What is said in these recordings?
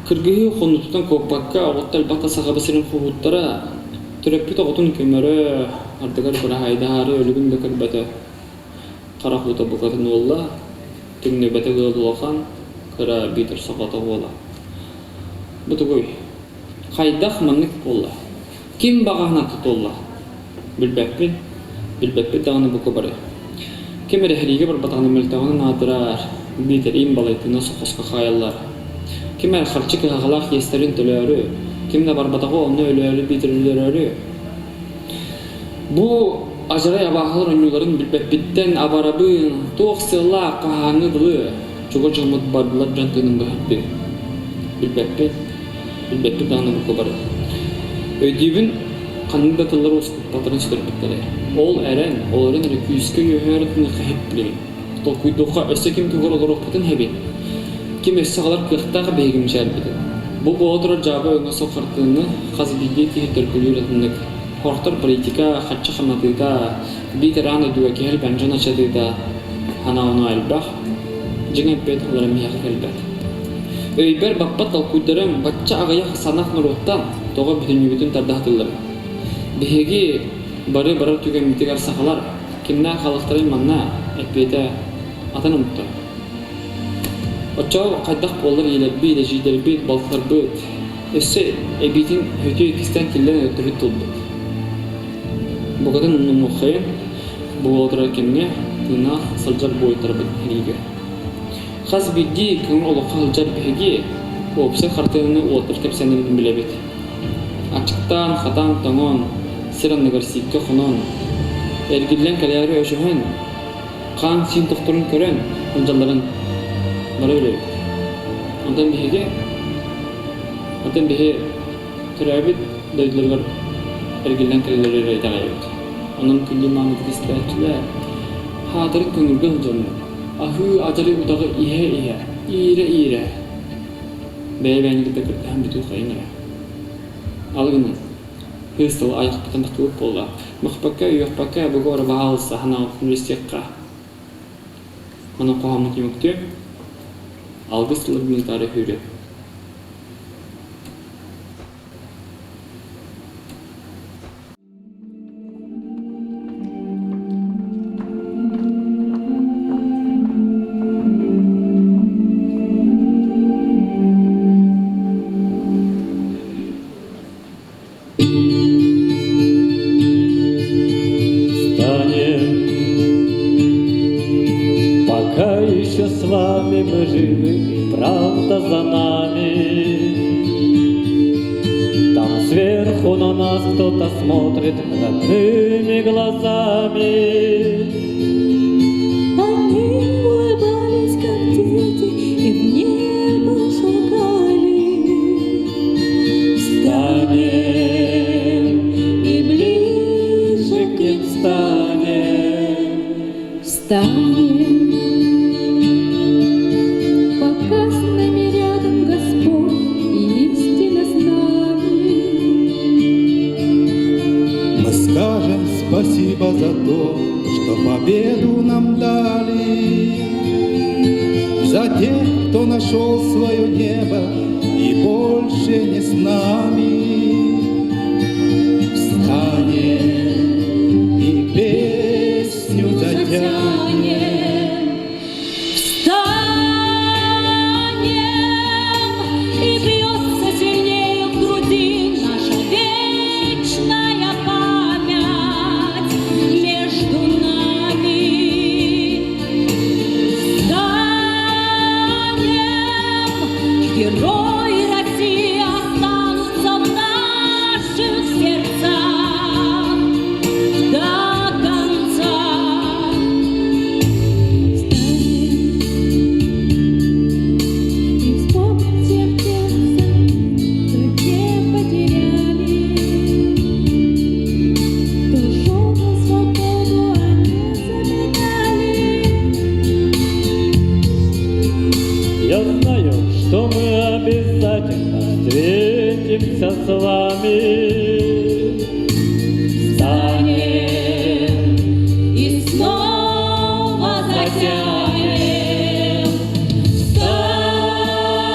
Кыргыһыы хонуутуттан куоппакка, оҕотто элбэх да Сахабыт сирин хоһууттара, төрөппүт оҕотун көмөрө, ардыгар быраһаайдаһаары өлүгүн да көрбөтө. Харах уута букатын уолла, түҥнүбэтэх ыал улахан, кыра биитэр соҕотох уола. Бу тугуй? Хайдах маннык буолла? Ким баҕаһына тутулла? Билбэппин, билбэппит даҕаны бука бары. Ким эрэ сэриигэ барбатаҕына мөлтөҕүнэн аатырар, биитэр им балайтына соххоско хаайаллар. Ким эрэ харчы кыһалҕалаах иэстэрин төлөөрү, ким да барбатаҕа онно өлөөрү биитэр өлөрөөрү. Бу адьарай абааһылар оонньууларын билбэппиттэн абарабын, туох сыаллаах хаһааҥҥы дылы чугас дьоммут бардылар дьон тыынын быһардыы. Билбэппин, билбэппит даҕаны бука бары. Өйдүүбүн, ханнык да тыллары уоскуппаттарын сүтэрбиттэрэ. Ол эрэн, ол эрэн эрэ күүскэ үөһээ тыныахха иһит билигин. Толкуйдуохха өссө ким тугар олоруохпутун иһэбин. Ким өссө аҕалар кыахтаах биһиги мичээрбитин. Бу буола турар дьаабы өҥө суох хартыынаны хас биирдии киһи төлкөлүүр атыннык. Сорохтор политика, харчы хамнатыыта, биитэр аан дойдуга киһи элбээн дьон аччатыыта, санаа-оноо элбэх. Дьиҥ эппиэт ылара миэхэ кэлбэт. Өйбөр баппат толкуйдарым бачча аҕыйах санаах норуоттан тоҕо бүтүннүүбүтүн тарда сатыылларый? Биһиги бары барар түгэммитигэр сахалар кимнээх халыктарый манна эппиэтэ атын омуктар. Оччоҕо хайдах буоллар ийэлэрбит, эдьиийдэрбит, балтыларбыт өссө эбиитин үтүө иккистээн киллэрэн өлөртөрбүт буолбут. Букатын умнумуоххайын, буола турар кэмҥэ тыыннаах сылдьар буойуттарбыт эһиги. Хас биирдии көҥүл олоххо сылдьар биһиги уопсай хартыынаны уолаттар кэпсээннэрин билэбит. Аччыктаан, хатаан, тоҥон, сир анныгар сииккэ хонон, эргиллэн кэлээри өсөһөн, хаан-сиин тохторун көрөн сылдьалларын бары билэбит. Онтон биһиги, онтон биһи төрөөбүт дойдуларыгар эргиллэн кэлэллэрэ эрэ итэҕэйэбит. Онон күндү маанытык истээччилэр, хаатырын көҥүлгэ сылдьаннар, аһыы адьары утаҕы иһэ-иһэ, иирэ-иирэ, бэйэ-бэйэни кытта кыргыһан бүтүөххэйиҥ эрэ. Ал гынан, кыыс тыл айахпытын тахтыбыт буолла. Мөхпөккө, үөхпэккэ, бугу эрэ баһаалыста санаабытын билсиэххэ. Онон хоһооммут түмүктүө. Алгыс тылы гуманитарий үһүүрү. Встанем, пока еще с вами мы живы, и правда за нами. Там сверху на нас кто-то смотрит родными глазами. Они улыбались, как дети, и в небо шагали. Встанем и ближе к ним станем. Встанем, пока с нами рядом Господь и истина с нами. Мы скажем спасибо за то, что победу нам дали, за тех, кто нашел свое небо и больше не с нами. Встанем и песню затянем. Встанем, и бьется сильнее в груди наша вечная память между нами. Встанем, герои России останутся в наших сердцах до конца. Встанем и вспомним всех тех, кто не потеряли, кто шел на свободу, а не за медали. Я знаю, что мы обязательно встретимся с вами. Встанем и снова затянем. Встанем.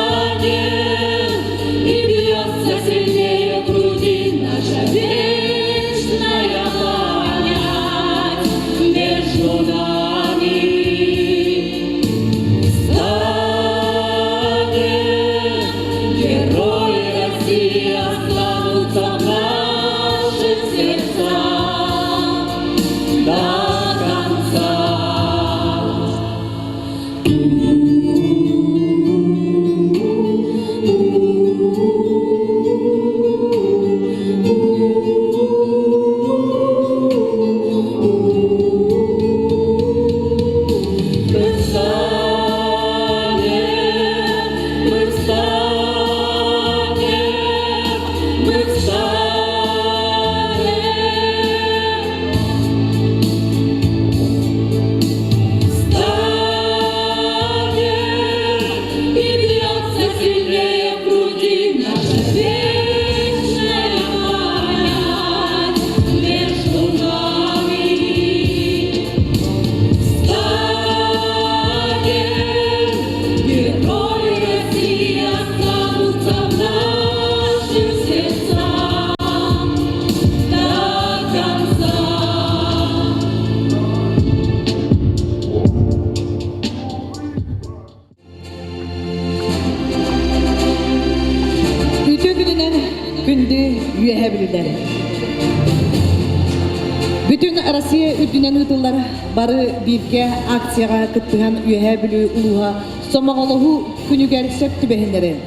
Күндү үөһэ бүлүүлэр! Бүтүн Россия үрдүнэн ыытыллар бары бииргэ акцияҕа кыттыһан Үөһээ Бүлүү улууһа сомоҕолоһуу күнүгэр сөп түбэһиннэрэн,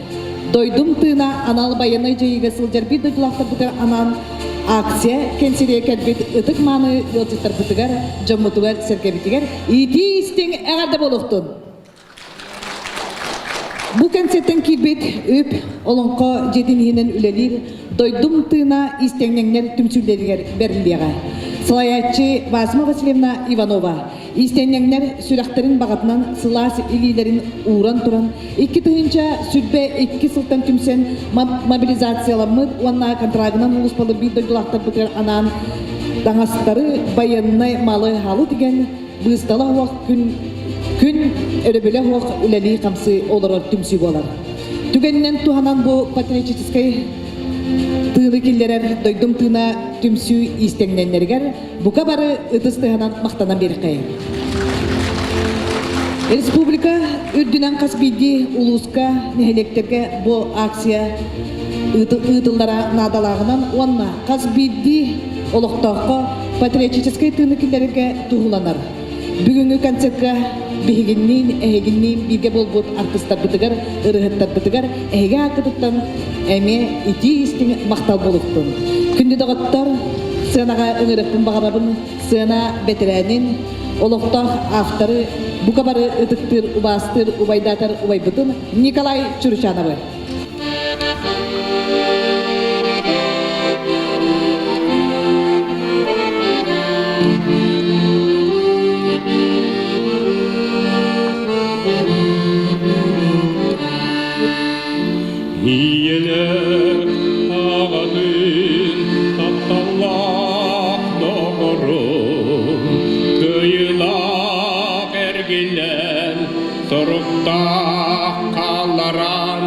дойдум тыына анал байыаннай дьайыыга сылдьар биир дойдулаахтарбытыгар анаан акция кэнсиэригэ кэлбит ытык-мааны ыалдьыттарбытыгар, дьоммутугар-сэргэбитигэр иитии-истиҥ эҕэрдэ буолуохтун! Бу кэнсиэртэн киирбит үп Олоҥхо дьиэтин иһинэн үлэлиир Дойдум тыына иистэнньэҥнэр түмсүүлэригэр бэриллиэҕэ. Салайааччы Васма Васильевна Иванова иистэнньэҥнэр сүрэхтэрин баҕатынан сылаас илиилэрин ууран туран 2022 сылтан түмсэн мобилизацияламмыт уонна контрагынан улууспалар биир дойдулаахтарбытыгар анаан таҥастары байыаннай малы-халы тигэн быыстала суох күн күн өрөбүлэ суох үлэлии-хамсыы олорор түмсүү буолар. Түгэнинэн туһанан бу патриотическай тыыны киллэрэр дойдум тыына түмсүү иистэннэннэригэр бука бары ытыс тыаһынан махтанан биэриэххэйиҥ. Республика үрдүнэн хас биирдии улууска, нэһилиэктэргэ бу акция ыытыллара наадалааҕынан уонна хас биирдии олохтооххо патриотическай тыыны киллэрэргэ туһуланар. Бүгүҥҥү концертка биһигинниин, эһигинниин бииргэ буолбут артыстарбытыгар, ырыаһыттарбытыгар эһиги ааккытыттан эмиэ итии-истиҥ махтал буолуохтун. Күндү доҕоттор, сыанаҕа ыҥырыахпын баҕарабын сыана бэтэрээнин, олохтоох авторы бука бары ытыктыыр, убаастыыр, убайдаатар убайбытын Николай Чуручановы. Ийэлэр аҕатын тапталлаах доҕорун кыайыылаах эргиллэн Соруктаах хаалларан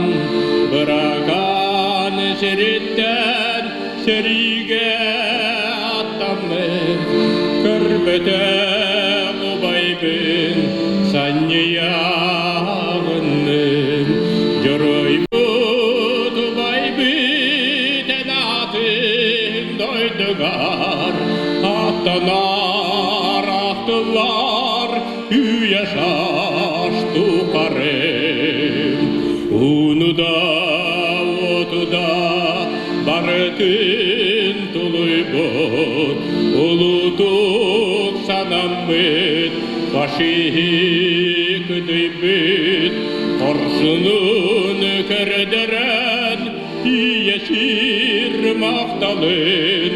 быракаан сириттэн сэриигэ аттаммыт көрбөтөх убайбын санньыйаҕынным дьоруойбут убайбыт эн аатын дойдугар аттанар ахтыллар Үйэ саас тухары ууну да уоту да барытын тулуйбут улуутук санаммыт фашиһы кыдыйбыт хорсунун көрдөрөн ийэ сир махталын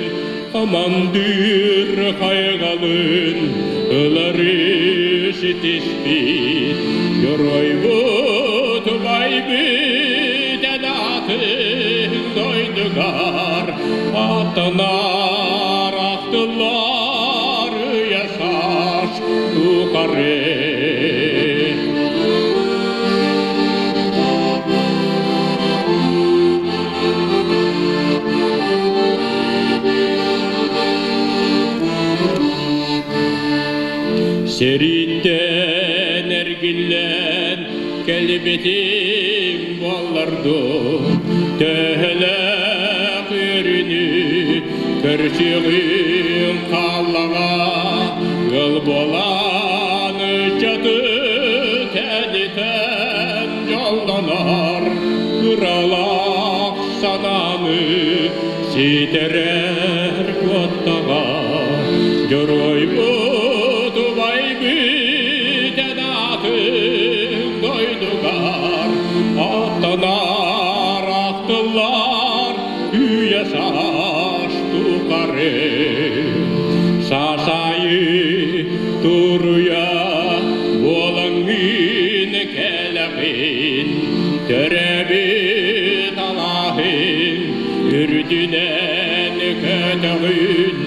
Хамандыыр хайҕалын ылары ситиспит Дьоруойбут убайбыт эн аатын дойдугар аттанар ахтыллар үйэ саас тухары. Сэрииттэн эргиллэн кэлбитим буоллар дуу, төһөлөөх үөрүүнү көрсүөҕүм хааллаҕа, ыал буолан ыччаты тэнитэн дьоллонор ыралаах санааны ситэрэр куоттаҕа дьоруойбут убайбыт эн аатын дойдугар аттанар ахтыллар үйэ саас тухары саас аайы туруйа буолаҥҥын кэлэҕин төрөөбүт алааһын үрдүнэн көтөҕүн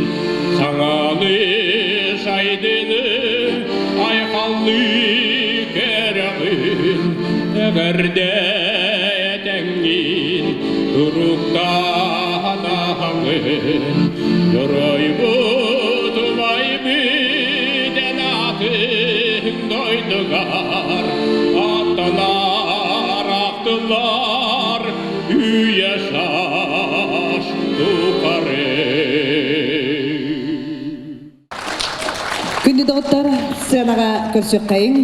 саҥалыы сайдыны айхаллыы көрөҕүн эҕэрдэ этэҥҥин туруктаһанаһаҕын дьоруойбут убайбыт эн аатын дойдугар аттанар ахтыллар үйэ саас. тухары. Күндү доҕоттор, сценаҕа көрсүөххэйиҥ.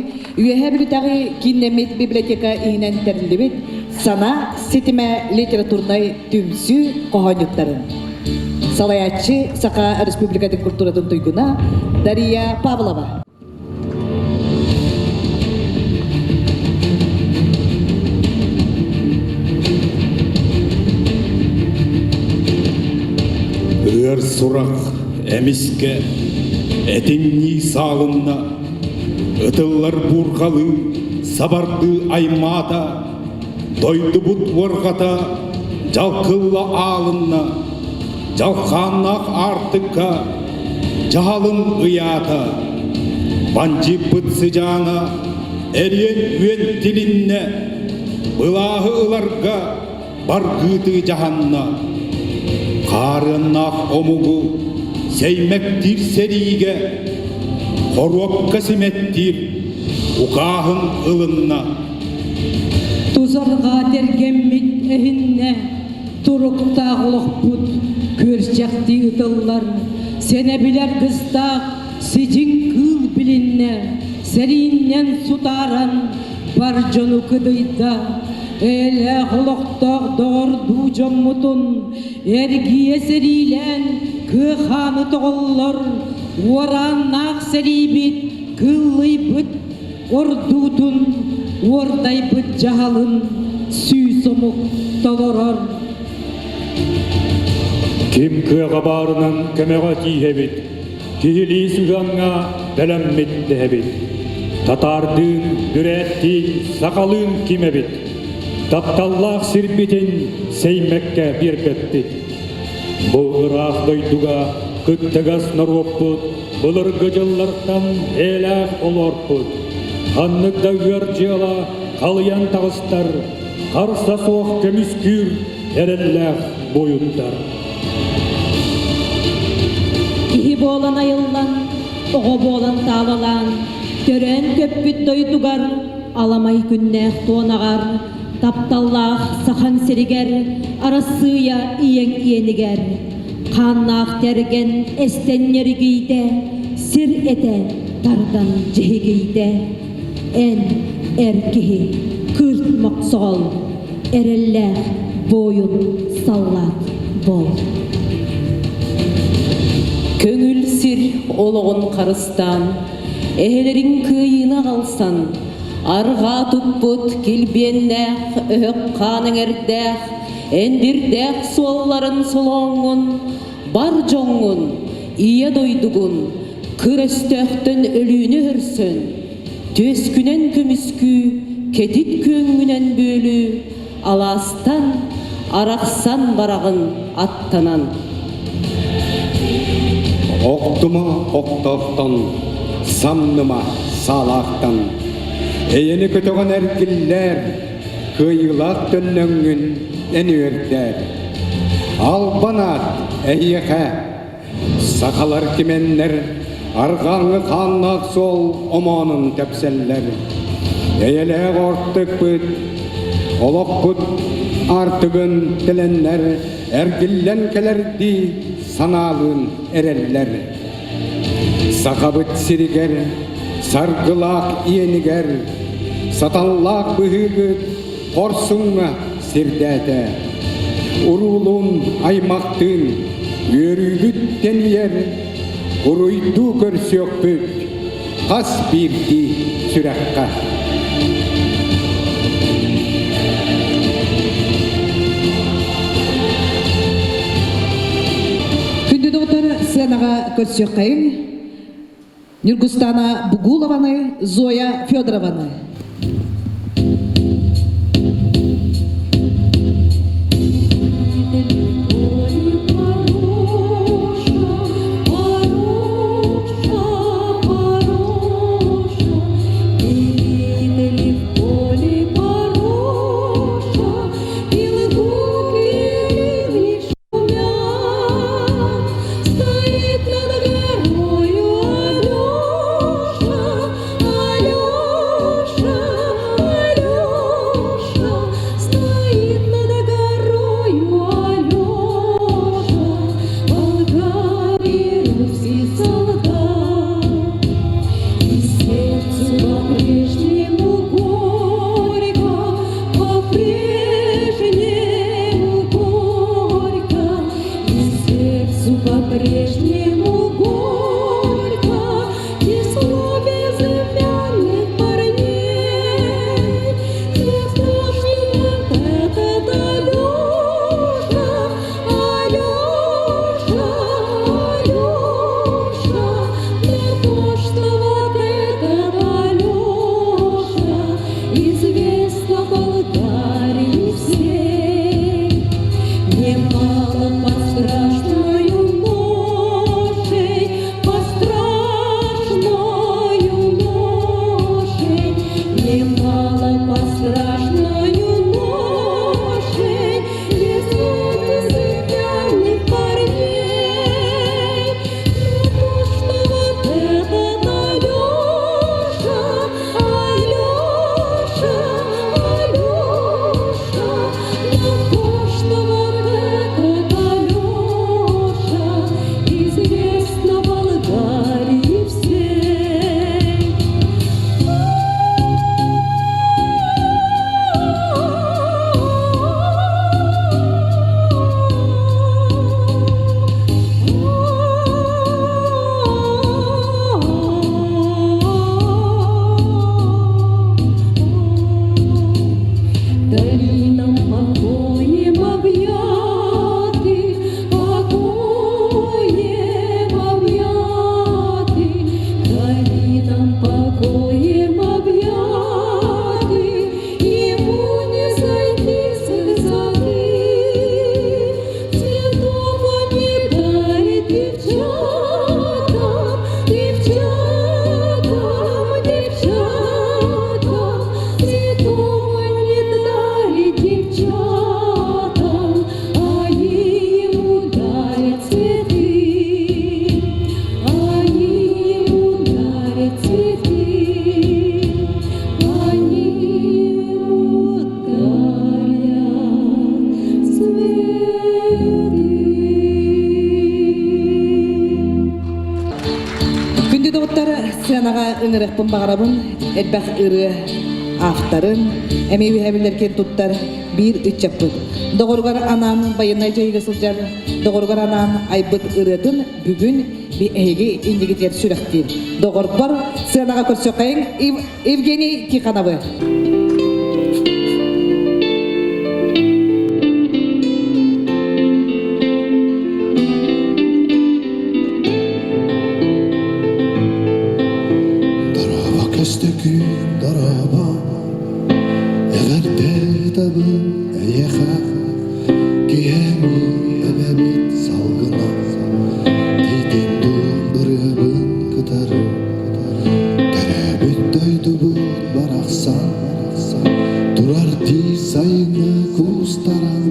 Үөһээ Бүлүүтээҕи кииннэммит библиотека иһинэн тэриллибит Сана ситимэ литературнай түмсүү хоһоонньуттарын. Салайааччы Саха Республикатын культуратын туйгуна Дария Павлова. Ыар сурах эмискэ этиҥнии саалынна, ытыллар буурҕалыы сабардыы аймаата, дойдубут уорҕата дьалкылла аалынна, дьалхааннаах аартыкка дьаһалын ыйаата, бандьыыппыт сыдьаана эриэн үөн тилиннэ, былааһы ыларга баргыытыы дьаһанна. Хаарыаннаах омугу сэймэктиир сэриигэ хоруопка симэттиир укааһын ылынна. Тузарҕа тэргэммит эһиннэ Туруктаах олохпут күөрчэхтии ытыллар, сэнэбилэр кыстаах сидьиҥ кыыл билиннэ, сэрииннэн сутааран бар дьону кыдыйда, эйэлээх олохтоох доҕордуу дьоммутун эргийэ сэриилээн кыа хааны тоҕоллор, уорааннаах сэриибит кыыллыйбыт ордуутун уордайбыт дьаһалын сүүс омук толорор. Ким кыаҕа баарынан көмөҕө тииһэбит, киһилии сыһыаҥҥа бэлэммит дэһэбит. Татаардыын, бүрээттиин, сахалыын ким эбит? Тапталлаах сирбитин сэймэккэ биэрбэппит. Бу ыраах дойдуга кыттыгас норуоппут Былыргы дьыллартан ээлээх олорпут, ханнык да ыар дьыала халыйан таҕыстар, харса суох көмүскүүр эрэллээх буойуттар. Киһи буолан айыллан, оҕо буолан таалалаан, төрөөн көппүт дойдугар, аламай күннээх туонаҕар, тапталлаах Сахан сиригэр, Арассыыйа ийэҥ иэнигэр Хааннаах тэргэн эстэн ньэригийдэ, сир этэ тардан дьиһигийдэ. Эн, эр киһи, кыырт мохсоҕол, эрэллээх буойун саллаат буол. Көҥүл сир олоҕун харыстаан, эһэлэриҥ кыайыыны аҕалсан, арҕаа туппут килбиэннээх өһөх хаан эҥэрдээх Эндирдээх суолларын солооҥҥун, бар дьоҥҥун, ийэ дойдугун кыр өстөөхтөн өлүүнү өһөрсөн, түөскүнэн көмүскүү, кэтит күөҥҥүнэн бүөлүү, алаастан арахсан бараҕын аттанан. Охтума охтоохтон, самныма саалаахтан, эйэни көтөҕөн эргиллээр, Кыайыылаах төннөҥҥүн эн үөрдээр. Албан аат эһиэхэ! Сахалар кимэннэр арҕааҥҥы хааннаах суол омоонун тэпсэллэр. Эйэлээх ортукпут, олохпут аартыгын тэлэннэр эргиллэн кэлэрдии санаалыын эрэллэр. Сахабыт сиригэр, саргылаах иэнигэр, саталлаах быһыыгыт хорсуҥҥа сирдээтэ. Уруулуун аймахтыын үөрүүбүт тэнийэр, уруйдуу көрсүөхпүт хас биирдии сүрэххэ. Күндү доҕоттор, сценаҕа көрсүөххэйиҥ Ньургустана Бугулованы, Зоя Федорованы. Стоит над горою Алеша, Алеша. По-прежнему горько число безымянных парней. Не то, что вот этот Алеша, Алеша, Алеша, не то, что вот этот Алеша, известно Болгарии всей. Немало под страшною ношей, под страшною ношей, немало под страшною ношей везут безымянных парней. Не то, что вот этот Алеша, Алеша, Алеша, не то, что вот этот Алеша, известно Болгарии всей. Долинам покоем объятых, покоем объятых, долинам покоем объятых, ему не сойти с высоты. Цветов он не дарит девчатам, девчатам, девчатам, цветов он не дарит девчатам, а ему дарят цветы, они ему дарят цветы, они ему дарят цветы. Күндү доҕоттор сыанаҕа ыҥырыахпын баҕарабын элбэх ырыа авторын, эмиэ үһэбиллэр киэн туттар биир ыччаппыт. Доҕоругар анаан байыаннай дьайыыга сылдьар, доҕоругар анаан айбыт ырыатын бүгүн эһиги иннигитигэр сүрэхтиир. Доҕорбор сыанаҕа көрсөххөйүҥ Евгений Тихоновы. Дорообо көстөкүүн, дорообо, эҕэрдэ ыытабын эйиэхэ, киэһэҥҥи эбэбит салгына, тиитин дуу ырыабын кытары, төрөөбүт дойдубут барахсан, турар дии сайыны куустаран,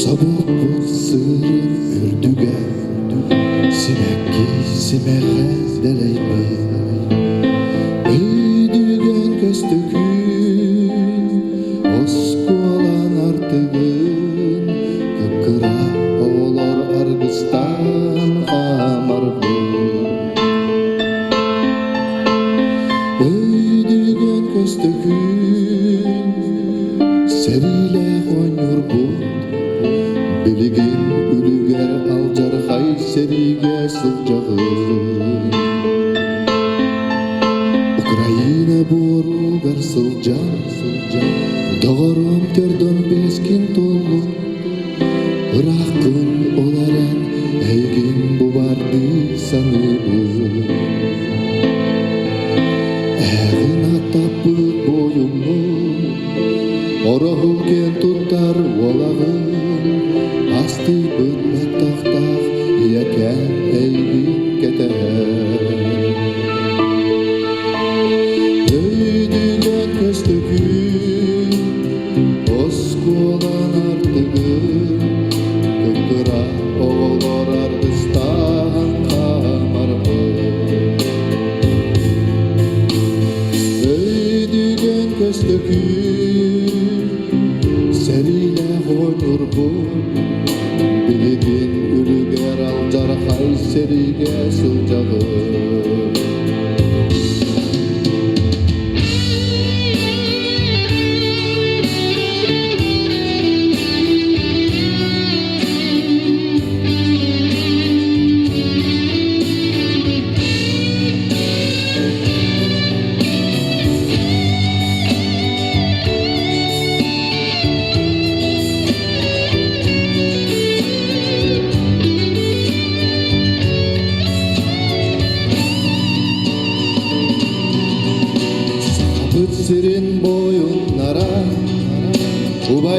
собуоппут сыырын үрдүгэр, сибэкки симэҕэ дэлэйбит. Өйдүгэн көстөкүүн, оскуолан артыгын, кып-кыра оҕолор аргыстаан хаамарбыт. Өйдүгэн көстөкүүн, сэриилээх оонньуурбут, билигин үлүгэр алдьархай сэриигэ сылдьаҕын. Украина буоругар сылдьан, сылдьан, доҕорум төрдөн бэскин туоллун, ырааххын ол эрэн эйигин бу бардыы саныыбын. Эҕин аттаппыт буойуҥҥун, ороһу киэн туттар уолаҕын, астыйбыт баттахтаах ийэкээн эйигин кэтэһэр. Өйдүгэн көстөкүүн, оскуолан артыгын, кып-кыра оҕолор аргыстаан хаамарбыт. Өйдүгэн көстөкүүн, сэриилээх оонньуурбут, билигин үлүгэр алдьархай сэриигэ сылдьаҕын.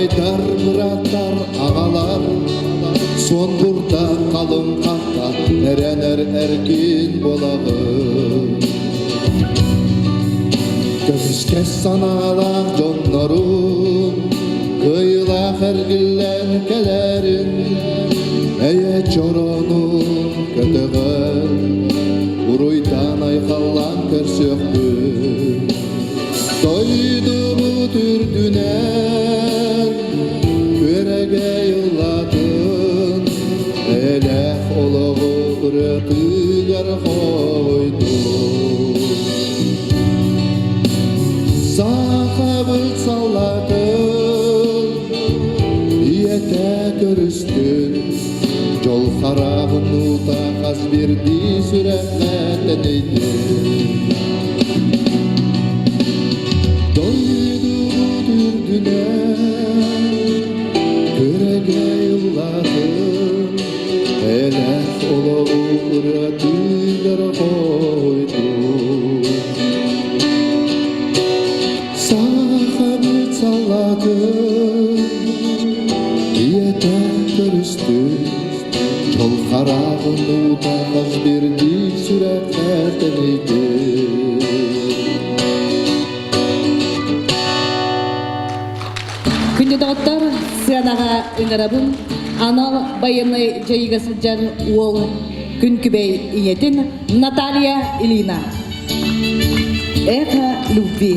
Убайдар, бырааттар, аҕалар, суон бурда халыҥ хахха эрэнэр эркин буолаҕын. Көмүскэс санаалаах дьоннорун, кыайыылаах эргиллэн кэлэрин, эйэ чороонун көтөҕөн, уруйдаан айхаллаан көрсүөхпүт. Дойдубут үрдүнэн күөрэгэй ыллатын, элэх олоҕу ырыатыгар хойдун. Сахабыт саллатын ийэтэ көрүстүн, дьол хараҕын уута хас биирдии сүрэххэ тэнийдин. Дойдубут үрдүнэн күрэгэй ыллатын, элэх олоҕу ырыатыгар хойдун. Сахабыт саллатын ийэтэ көрүстүн, дьол хараҕын уута хас биирдии сүрэххэ тэнийдин. Күндү доҕоттор, сыанаҕа ыҥырабын анал байыаннай дьайыыга сылдьар уол күн күбэй ийэтин Наталья Ильина. Эхо любви.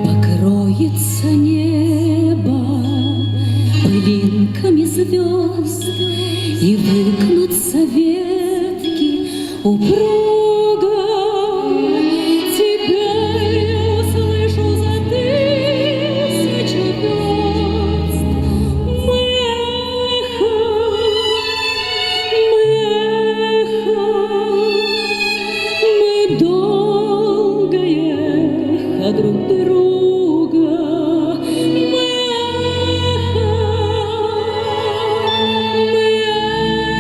Покроется небо пылинками звезд, И выгнутся ветки упруго. Тебя я услышу за тысячу верст. Мы эхо, мы эхо, мы долгое эхо друг друга. Мы эхо, мы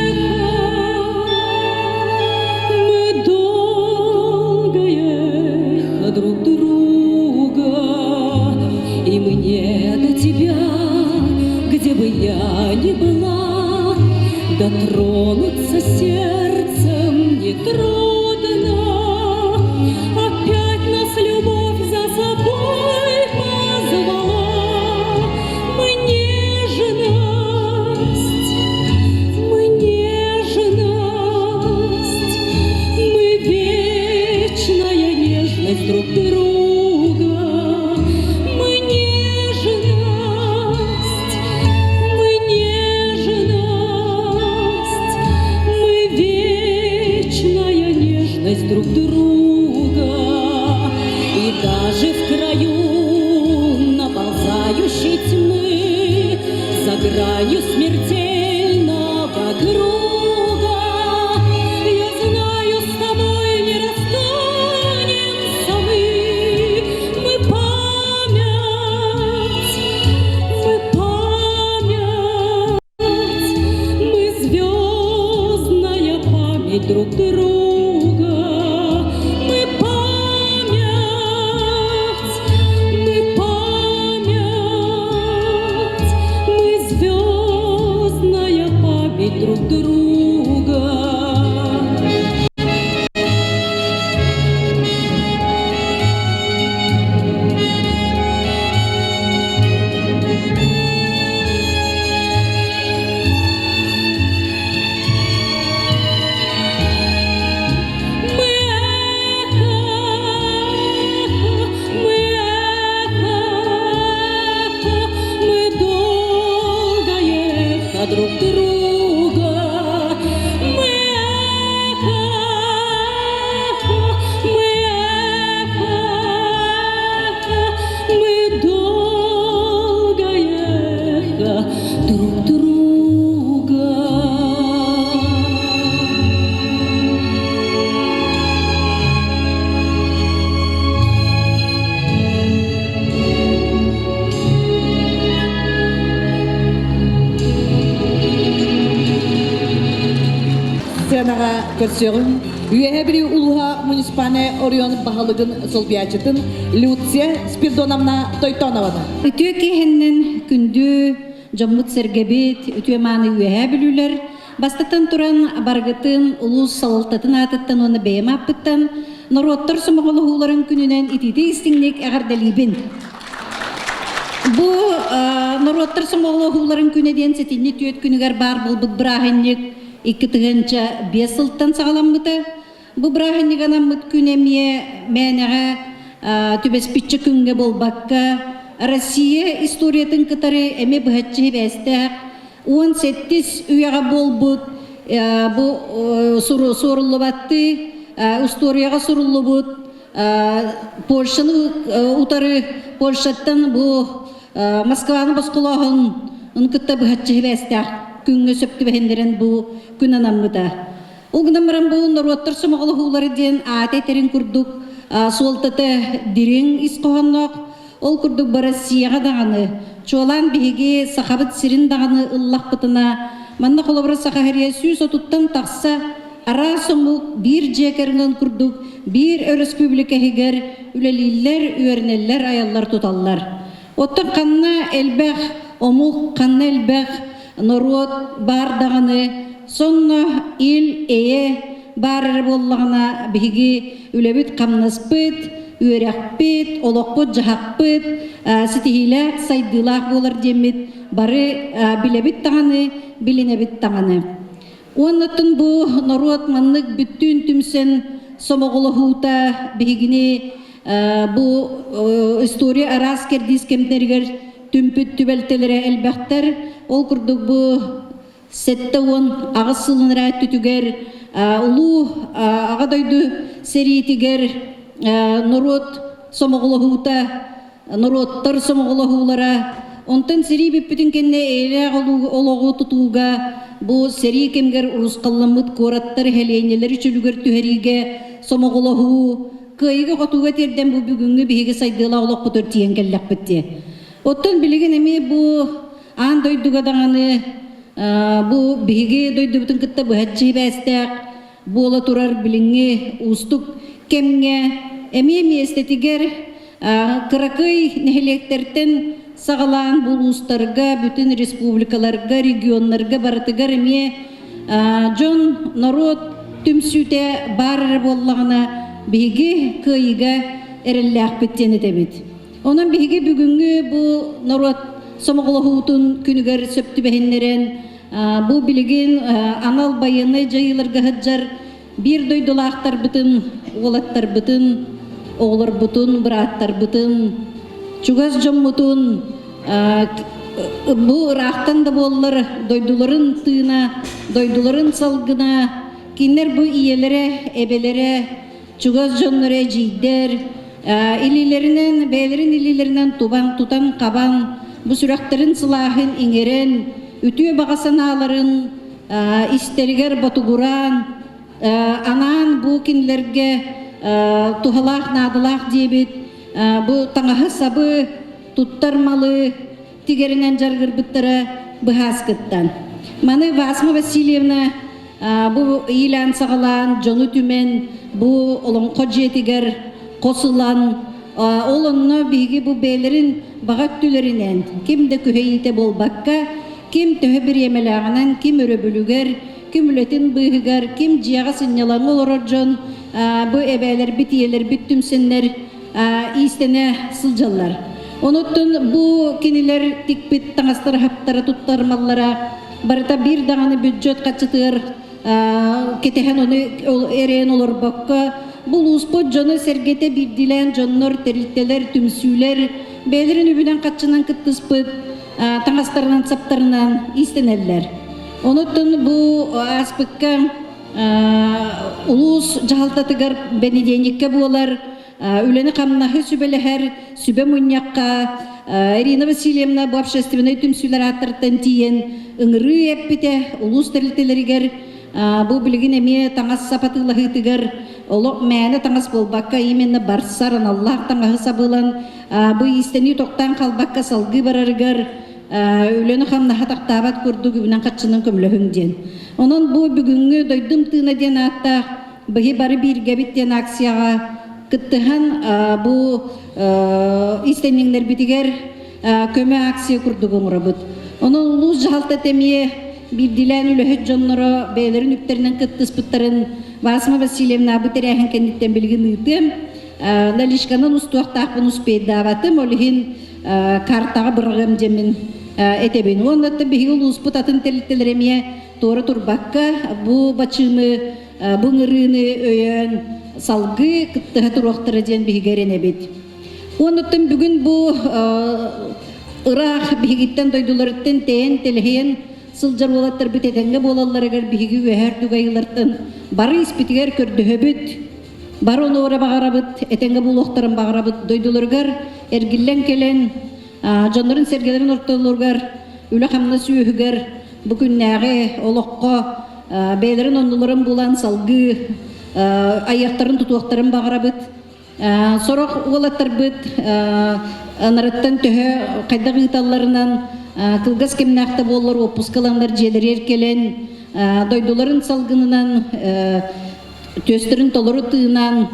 эхо, мы долгое эхо друг друга. И мне до тебя, где бы я ни была, дотронуться сердцем нетрудно. Опять нас любовь за собой позвала. Мы нежность, мы нежность, мы вечная нежность друг друга. Мы нежность, мы нежность, мы вечная нежность друг друга. И даже в краю наползающей тьмы, за гранью смертельного круга, я знаю, с тобой не расстанемся мы. Мы память, мы память, мы звездная память друг друга. Мы память, мы память, мы звездная память друг друга. Мы эхо, мы эхо, мы долгое эхо друг друга. сыанаҕа көрсүөҕүҥ Үөһээ Бүлүү улууһа муниципальнай оройуон баһылыгын солбуйааччытын Люция Спирдоновна Тойтонованы. Үтүө киэһэннэн күндү дьоммут-сэргэбит, үтүө-мааны Үөһээ Бүлүүлэр бастатан туран барыгытын улуус салалтатын аатыттан уонна бэйэм ааппыттан норуоттар сомоҕолоһууларын күнүнэн итиитик-истиҥник эҕэрдэлиибин. Бу норуоттар сомоҕолоһууларын күнэ диэн сэтинньи түөрт күнүгэр баар буолбут бырааһынньык 2005 сылтан саҕаламмыта. Бу бырааһынньык анаммыт күн эмиэ мээнэҕэ түбэспиччэ күҥҥэ буолбакка, Россия историятын кытары эмиэ быһаччы сибээстээх 17 үйэҕэ буолбут бу суоруллубаттыы устуоруйаҕа суруллубут Польшаны утары Польшаттан бу Москваны босхолооһун кытта быһаччы сибээстээх күҥҥэ сөп түбэһиннэрэн бу күн анаммыта. Ол гынан баран бу норуоттар сомоҕолоһуулара диэн аата этэрин курдук суолтата дириҥ ис хоһоонноох. Ол курдук бу Россияҕа даҕаны, чуолаан биһиги Сахабыт сирин даҕаны ыллахпытына, манна холобура Саха сирэ 130-тан тахса араас омук биир дьиэ кэргэн курдук биир өрөспүүбүлүкэ иһигэр үлэлииллэр, үөрэнэллэр, айаллар-туталлар. Оттон ханна элбэх омук, ханна элбэх норуот баар даҕаны, сонно ил-эйэ баар эрэ буоллаҕына биһиги үлэбит-хамнаспыт, үөрэхпит, олохпут-дьаһахпыт ситиһиилээх, сайдыылаах буолар диэммит бары билэбит даҕаны, билинэбит даҕаны. Уонна бу норуот маннык бүттүүн түмсэн сомоҕолоһуута биһигини бу история араас кэрдиис кэмнэригэр түмпүт түбэлтэлэрэ элбэхтэр. Ол курдук бу 78 сылын өттүтүгэр улуу Аҕа дойду сэриитигэр норуот сомоҕолоһуута норуоттар сомоҕолоһуулара, онтон сэрии бүппүтүн кэннэ эйэлээх олоҕу тутууга бу сэрии кэмигэр урусхалламмыт куораттар нэһилиэнньэлэри чөлүгэр түһэриигэ сомоҕолоһуу, кыайыыга-хотууга тиэрдэн бу бүгүҥҥү биһиги сайдыылаах олохпутугар тиийэн кэллэхпит дии. Оттон билигин эмиэ бу аан дойдуга даҕаны бу биһиги дойдубутун кытта быһаччы сибээстээх буола турар билиҥҥи уустук кэмҥэ эмиэ миэстэтигэр кыракый нэһилиэктэртэн саҕалаан улуустарга, бүтүн республикаларга, регионнарга барытыгар эмиэ дьон, норуот түмсүүтэ баар эрэ буоллаҕына биһиги кыайыыга эрэллээхпит диэн этэбит. Онон биһиги бүгүҥҥү бу норуот сомоҕолоһуутун күнүгэр сөп түбэһиннэрэн Бу билигин анал байыаннай дьайыыларга сылдьар биир дойдулаахтарбытын, уолаттарбытын, оҕолорбутун, бырааттарбытын, чугас дьоммутун бу ыраахтан да буоллар дойдуларын тыына, дойдуларын салгына, кинилэр бу ийэлэрэ, эбэлэрэ, чугас дьонноро эдьиийдэр, илиилэринэн, бэйэлэрин илиилэринэн тубан, тутан-хабан, бу сүрэхтэрин сылааһын иҥэрэн, үтүө баҕа санааларын истэригэр ботугураан, анаан бу кинилэргэ туһалаах, наадалаах диэбит бу таҥаһы-сабы, туттар малы тигэринэн дьарыгырбыттара быһааскыттан. Маны Васма Васильевна бу иилээн саҕалаан дьону түмэн бу олоҥхо дьиэтигэр хос ылан ол онно биһиги бу бэйэлэрин баҕа өттүлэринэн ким да күһэйиитэ буолбакка ким төһө бириэмэлээҕинэн ким өрөбүлүгэр ким үлэтин быыһыгар ким дьиэҕэ сынньалаҥҥа олорор дьон бу эбээлэрбит ийэлэрбит түмсэннэр иистэнэ сылдьаллар. Онуттан бу кинилэр тикпит таҥастара хаптара туттармаллара барыта биир даҕаны бюджет хаччытыгар кэтэһэн ону эрэйэн олорбокко бу улууспут дьоно-сэргэтэ биирдиилээн дьоннор, тэрилтэлэр, түмсүүлэр бэйэлэрин үбүнэн хаччынан кыттыспыт таҥастарынан саптарынан иистэнэллэр. Онуттан бу ааспыкка улуус дьаһалтатыгар бэнидиэнньиккэ буолар үлэни-хамнаһы сүбэлэһэр сүбэ мунньахха Ирина Васильевна бу общественнай түмсүүлэр ааттарыттан тиийэн ыҥырыы эппитэ улуус тэрилтэлэригэр бу билигин эмиэ таҥас сап атыылаһыытыгар олох мээнэ таҥас буолбакка именно барсар аналлаах таҥаһы сабылан бу иистэнии тохтоон халбакка салгыы барарыгар. Үлэни-хамнаһы тахтаабат курдук үбүнэн-харчынан көмөлөһүҥ диэн. Онон бу бүгүҥҥү Дойдум тыына диэн ааттаах Быһи бары бииргэбит диэн акцияҕа кыттыһан бу иистэнньэҥнэрбитигэр көмө акция курдук оҥоробут. Онон улуус дьаһалтата эмиэ биирдиилээн үлэһит дьонноро бэйэлэрин үптэринэн кыттыспыттарын Васма Васильевна бу тэрээһин кэнниттэн билигин ыытыам. Наличканан устуохтаахпын успейдаабатым, ол иһин картаҕа быраҕыам диэммин этэбин. Уонна биһиги улууспут атын тэрилтэлэр эмиэ туора турбакка бу бачыымы бу ыҥырыыны өйөөн салгыы кыттыһа туруохтара диэн биһиги эрэнэбит. Уонуттан бүгүн бу ыраах биһигиттэн дойдуларыттан тэйэн тэлэһийэн сылдьар уолаттарбыт этэҥҥэ буолалларыгар биһиги үөһээ үрдүк айыылартан бары испитигэр көрдөһөбүт, бары ону эрэ баҕарабыт, этэҥҥэ буолуохтарын баҕарабыт, дойдуларыгар эргиллэн кэлэн дьоннорун-сэргэлэрин ортолоругар үлэ-хамнас үөһүгэр бу күннээҕи олоххо бэйэлэрин оннуларын булан салгыы айыахтарын тутуохтарын баҕарабыт. Сорох уолаттарбыт анарыттан төһө хайдах ыыталларынан кылгас кэмнээх да буоллар уоппуска ыланнар дьиэлэригэр кэлэн дойдуларын салгынынан түөстэрин толору тыынан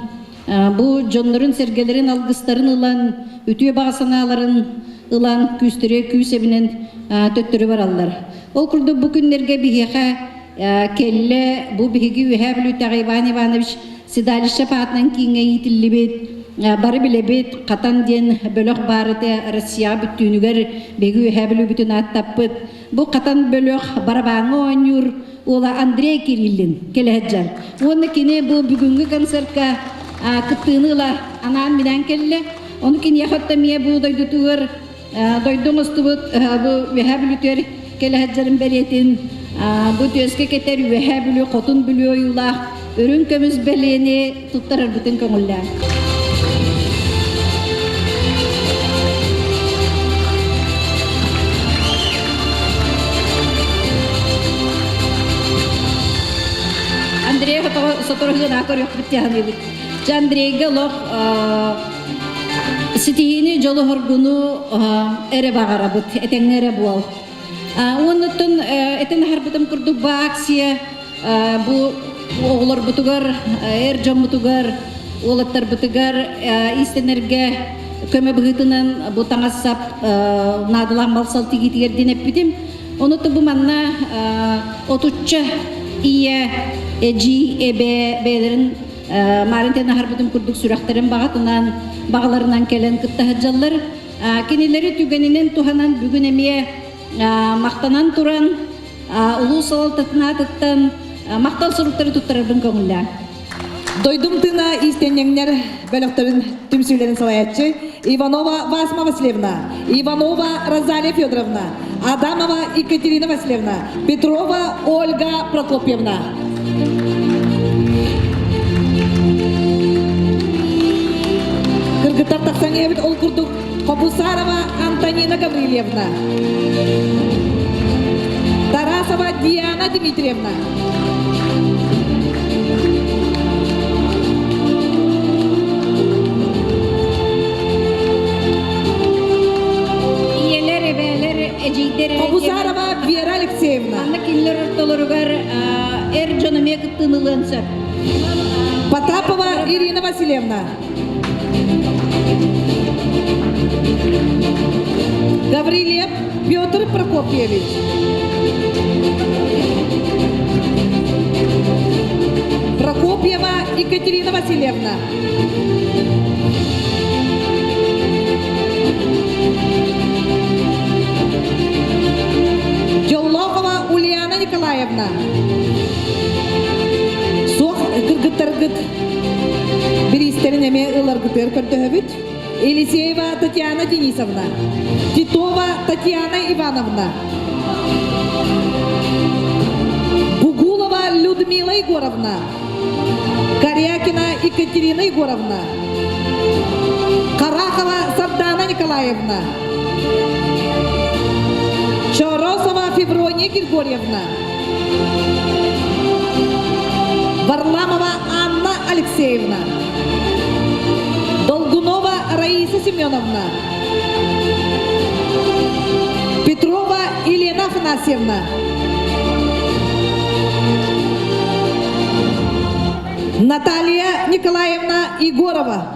бу дьоннорун-сэргэлэрин алгыстарын ылан үтүө баҕа санааларын ылан күүстэрэ күүс эбинэн төттөрү бараллар. Ол курдук бу күннэргэ биһиэхэ кэллэ бу биһиги Үөһээ Бүлүүтэҕи Иван Иванович Седалищев аатынан кииҥҥэ иитиллибит бары билэбит Хатан диэн бөлөх баар этэ Россияҕа бүттүүнүгэр биһиги Үөһээ Бүлүүбүтүн ааттаппыт. Бу Хатан бөлөх барабааҥҥа оонньуур уола Андрей Кириллин кэлэ сылдьар. Уонна кини бу бүгүҥҥү концертка кыттыыны ыла анаан-минээн кэллэ. Ону киниэхэ эмиэ бу дойдутугар дойду оҥостубут бу Үөһээ Бүлүүтүгэр кэлэ сылдьарын бэлиэтин бу түөскэ кэтэр Үөһээ Бүлүү Хотун Бүлүү ойуулаах үрүҥ көмүс бэлиэни туттарарбытын көҥүллээн. Андрей сотору гына көрүөхпүт диэханыыбыт. Дьэ Андрейга олох ситиһиини дьолу-соргуну эрэ баҕарабыт, этэҥҥэ эрэ буол. Уоннуттан этэн аһарбытым курдук бу акция бу оҕолорбутугар, эр дьоммутугар, уолаттарбытыгар иистэнэргэ көмө быһыытынан бу таҥас-сап наадалаах мал-сал тигиитигэр диэн эппитим. Ону бу манна отучча ийэ, эдьиий, эбээ бэйэлэрин Марын тэн аһарбытым курдук сүрэхтэрин баҕатынан, баҕаларынан кэлэн кытта сылдьаллар. Кинилэри түгэнинэн туһанан бүгүн эмиэ махтанан туран улуус салалтатын аатыттан махтал суруктары туттарарбын көҥүллээн. Дойдум тыына иистэнньэҥнэр бөлөхтөрүн түмсүүлэрин салайааччы Иванова Васма Васильевна, Иванова Розалия Федоровна, Адамова Екатерина Васильевна, Петрова Ольга Прокопьевна. Кыргыттар тахсан иһэбит ол курдук Хобусарова Антонина Гаврильевна, Тарасова Диана Дмитриевна, Ийэлэр, эбээлэр, эдьиийдэр Хобусарова Вера Алексеевна. Манна кинилэр ортолоругар эр дьон эмиэ кыттыыны ылыан сөп. Потапова Ирина Васильевна. Гаврильев Петр Прокопьевич. Прокопьева Екатерина Васильевна. Дьоллоохова Ульяна Николаевна. Суох кыргыттаргыт бириистэрин эмиэ ыларгытыгар көрдөһөбүт. Елисеева Татьяна Денисовна, Титова Татьяна Ивановна, Бугулова Людмила Егоровна, Корякина Екатерина Егоровна, Карахова Сардана Николаевна, Чоросова Феврония Григорьевна, Варламова Анна Алексеевна, Долгунова Раиса Семеновна, Петрова. Елена Афанасьевна. Наталья Николаевна Егорова.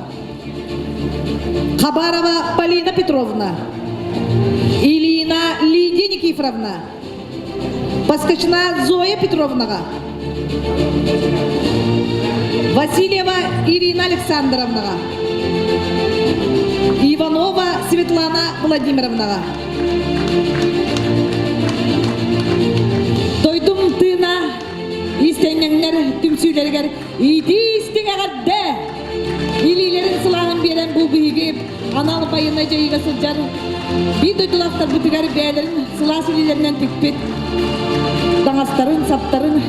Хабарова Полина Петровна. Ильина Лидия Никифоровна. Поскочина Зоя Петровнаға. Васильева Ирина Александровнаға. Иванова Светлана Владимировнаға. Дойдум тыына истэҥнэҥнэр түмсүүлэригэр иитии истиҥ эҕэрдэ! Илиилэрин сылааһын биэрэн бу биһиги анал байыаннай дьайыыга сылдьар биир дойдулаахтарбытыгар бэйэлэрин сылаас илиилэринэн тикпит таҥастарын, саптарын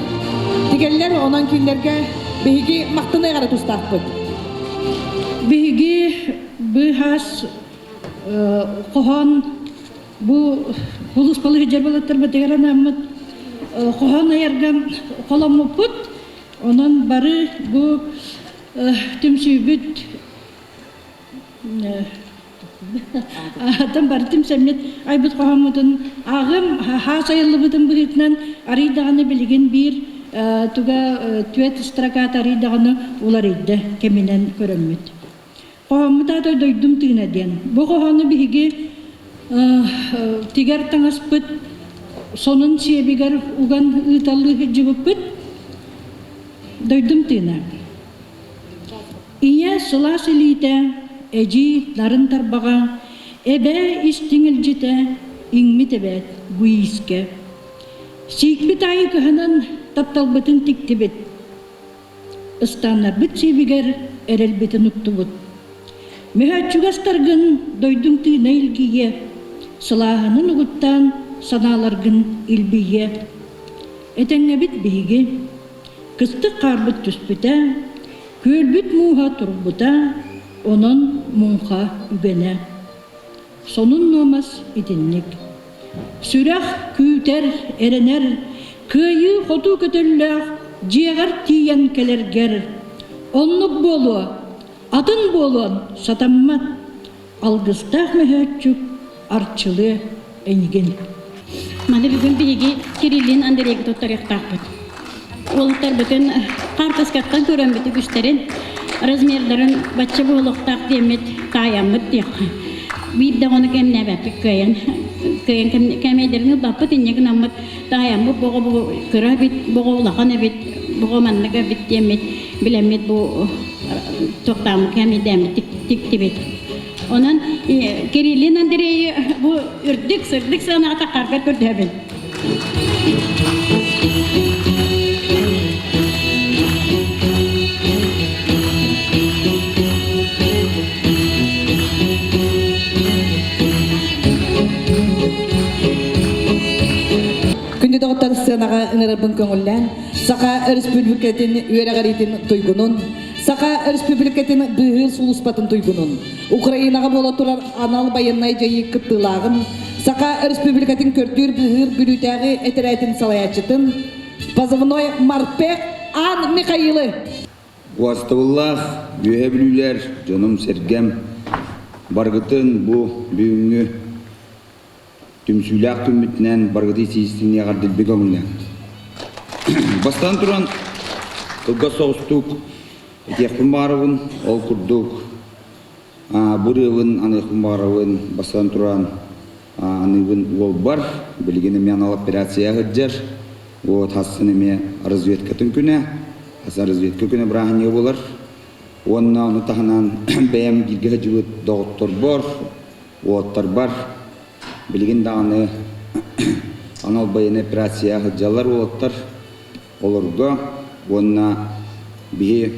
тигэллэр, онон кинилэргэ биһиги махтаныах эрэ тустаахпыт. Биһиги быһаас хоһоон бу улууспалыы дьарбалаттарбытыгар анаммыт хоһоон айарга холоммуппут. Онон бары бу түмсүүбүт аатын бары түмсэммит айбыт хоһооммутун ааҕым хаас айыллыбытын быһыытынан арый даҕаны билигин биир туга түөрт строката арый даҕаны уларыйда кэминэн көрөммүт. Хоһооммут аата «Дойдум тыына» диэн. Бу хоһоону биһиги тигэр таҥаспыт сонун сиэбигэр уган ыыталлыы сылдьыбыппыт. Дойдум тыына. Ийэ сылаас илиитэ, эдьиий нарын тарбаҕа, эбээ истиҥ илдьитэ, иҥмит эбээт бу иискэ. Сиикпит аайы кыһанан тапталбытын тиктибит. Ыстааннарбыт сиэбигэр эрэлбитин уктубут. Мөһөөччүгэ астаргын дойдуҥ тыына илгийиэ, сылааһынын угуттаан санааларгын илбийиэ. Этэҥҥэбит биһиги. Кыстык хаарбыт түспүтэ, күөлбүт мууһа турбута, онон муҥха үгэнэ. Сонун нуомас итинник. Сүрэх күүтэр, эрэнэр, кыайыы-хотуу көтөллөөх дьиэҕэр тиийэн кэлэргэр оннук буолуо, атын буолуон сатаммат, алгыстаах мөһөөччүк арчылыа эйигин. Маны бүгүн биһиги Кириллин Андрейга туттарыахтаахпыт. Уолаттарбытын хаартыскаттан көрөммүт үгүстэрин размердарын бачча буолуохтаах диэммит таайаммыт диэххэ. Биир даҕаны кэмнээбэппит кыайан кыайан кэмэйдэрин ылбаппыт инньэ гынаммыт таайаммыт боҕо бу кыра эбит, боҕо улахан эбит, боҕо маннык эбит диэммит билэммит бу тохтооммут кэмэйдээммит тиктибит. Онон Кириллин Андрейы бу үрдүк сырдык сыанаҕа таххаргар көрдөһөбүн. Күндү доҕоттор сценаҕа ыҥырарбын көҥүллээн, Саха Өрөспүүбүлүкэтин үөрэҕириитин туйгунун, Саха Өрөспүүбүлүкэтин быыһыыр сулууспатын туйгунун, Украинаҕа буола турар анал байыаннай дьайыы кыттыылааҕын, Саха Өрөспүүбүлүкэтин көрдүүр-быыһыыр Бүлүүтээҕи этэрээтин салайааччытын, позывной Морпех Ан Михаилы. Убастабыллаах Үөһэ Бүлүүлэр, дьонум-сэргэм, барыгытын бу бүгүҥҥү түмсүүлээх күммүтүнэн барыгытын итиистиҥҥэ эҕэрдэлбит көҥүллээн. Бастаан туран, кылгас соҕустук этиэхпин баҕарабын, ол курдук бу ырыабын аныахпын баҕарабын, бастаан туран аныыбын уолбар, билигин эмиэ анал операция сылдьар, вот хассын эмиэ разведкатын күнэ, хас разведка күнэ бырааһынньыга буолар, уонна ону таһынан бэйэм бииргэ сылдьыбыт доҕотторбор, уолаттарбар билигин даҕаны анал байыаннай операция сылдьаллар уолаттар олорго уонна биһи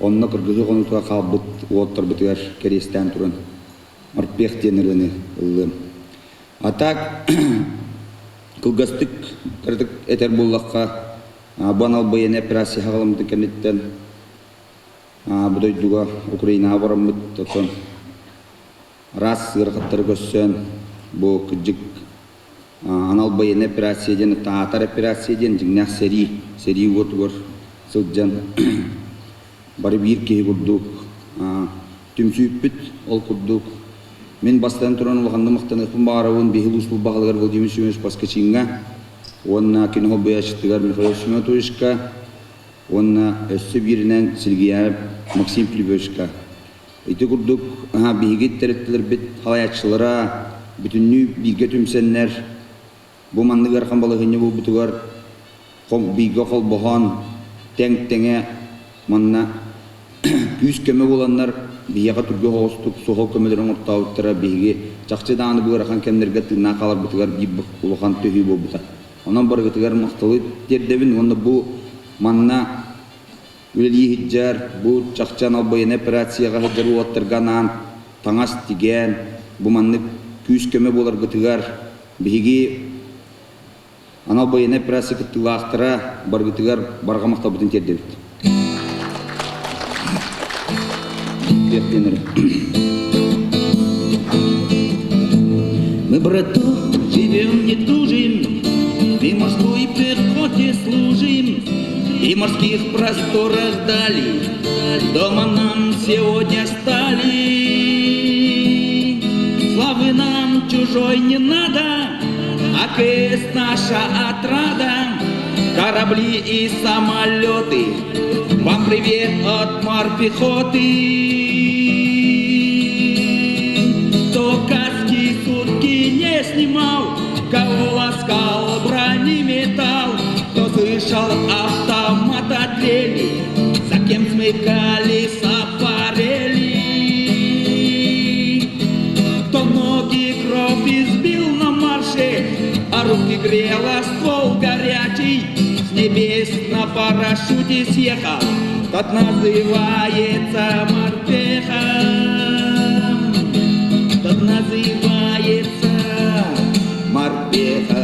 онно кыргыһыы хонуутугар хаалбыт уолаттарбытыгар кэриэстээн туран морпех диэн ырыаны ыллыам. А так кылгастык кыратык этэр буоллахха бу анал байыаннай операция саҕаламмытын кэнниттэн бу дойдуга Украинаҕа бараммыт оттон араас ыарахаттары көрсөн, бу кырдьык анал байыаннай операция диэн, таатар операция диэн дьиҥнээх сэрии, сэрии уотугар сылдьан бары биир киһи курдук түмсүүппүт ол курдук. Мин бастатан туран улаханнык махтаныахпын баҕарабын биһиги улууспут баһылыгар Владимир Семенович Поскачиҥҥа уонна кини холбуйааччытыгар Михаил Семеновичка уонна өссө бииринэн Сергеев Максим Филипповичка. Ити курдук биһиги тэрилтэлэрбит халайааччылара бүтүннүү бииргэ түмсэннэр бу маннык ыарахан балаһыанньа буолбутугар бииргэ холбоһон тэҥ-тэҥэ манна күүс-көмө буоланнар биһиэхэ түргэн соҕустук суһал көмөлөрү оҥортообуттара биһиги чахчы даҕаны бу ыарахан кэмнэргэ тыыннаах хааларбытыгар биир улахан төһүү буолбута. Онон барыгытыгар махталы тиэрдэбин уонна бу манна үлэлии сылдьар, бу чахчы анал байыаннай операцияҕа сылдьар уолаттарга анаан таҥас тигэн, бу маннык күүс-көмө буоларгытыгар биһиги анал байыаннай операция кыттыылаахтара барыгытыгар барҕа махталбытын тиэрдэбит. Мы, браток, живем не тужим, Мы морской пехоте служим, И морских просторах дали, Дома нам сегодня стали. Славы нам чужой не надо, А крест наша отрада, Корабли и самолеты, Вам привет от морпехоты. Кто каски сутки не снимал, Кого ласкал бронеметалл, Кто слышал автомата трели, За кем смыкали сапарели. Кто ноги кровь избил на марше, А руки грела ствол горячий, С небес на парашюте съехал, Тот называется морпехом, Тот называется морпехом.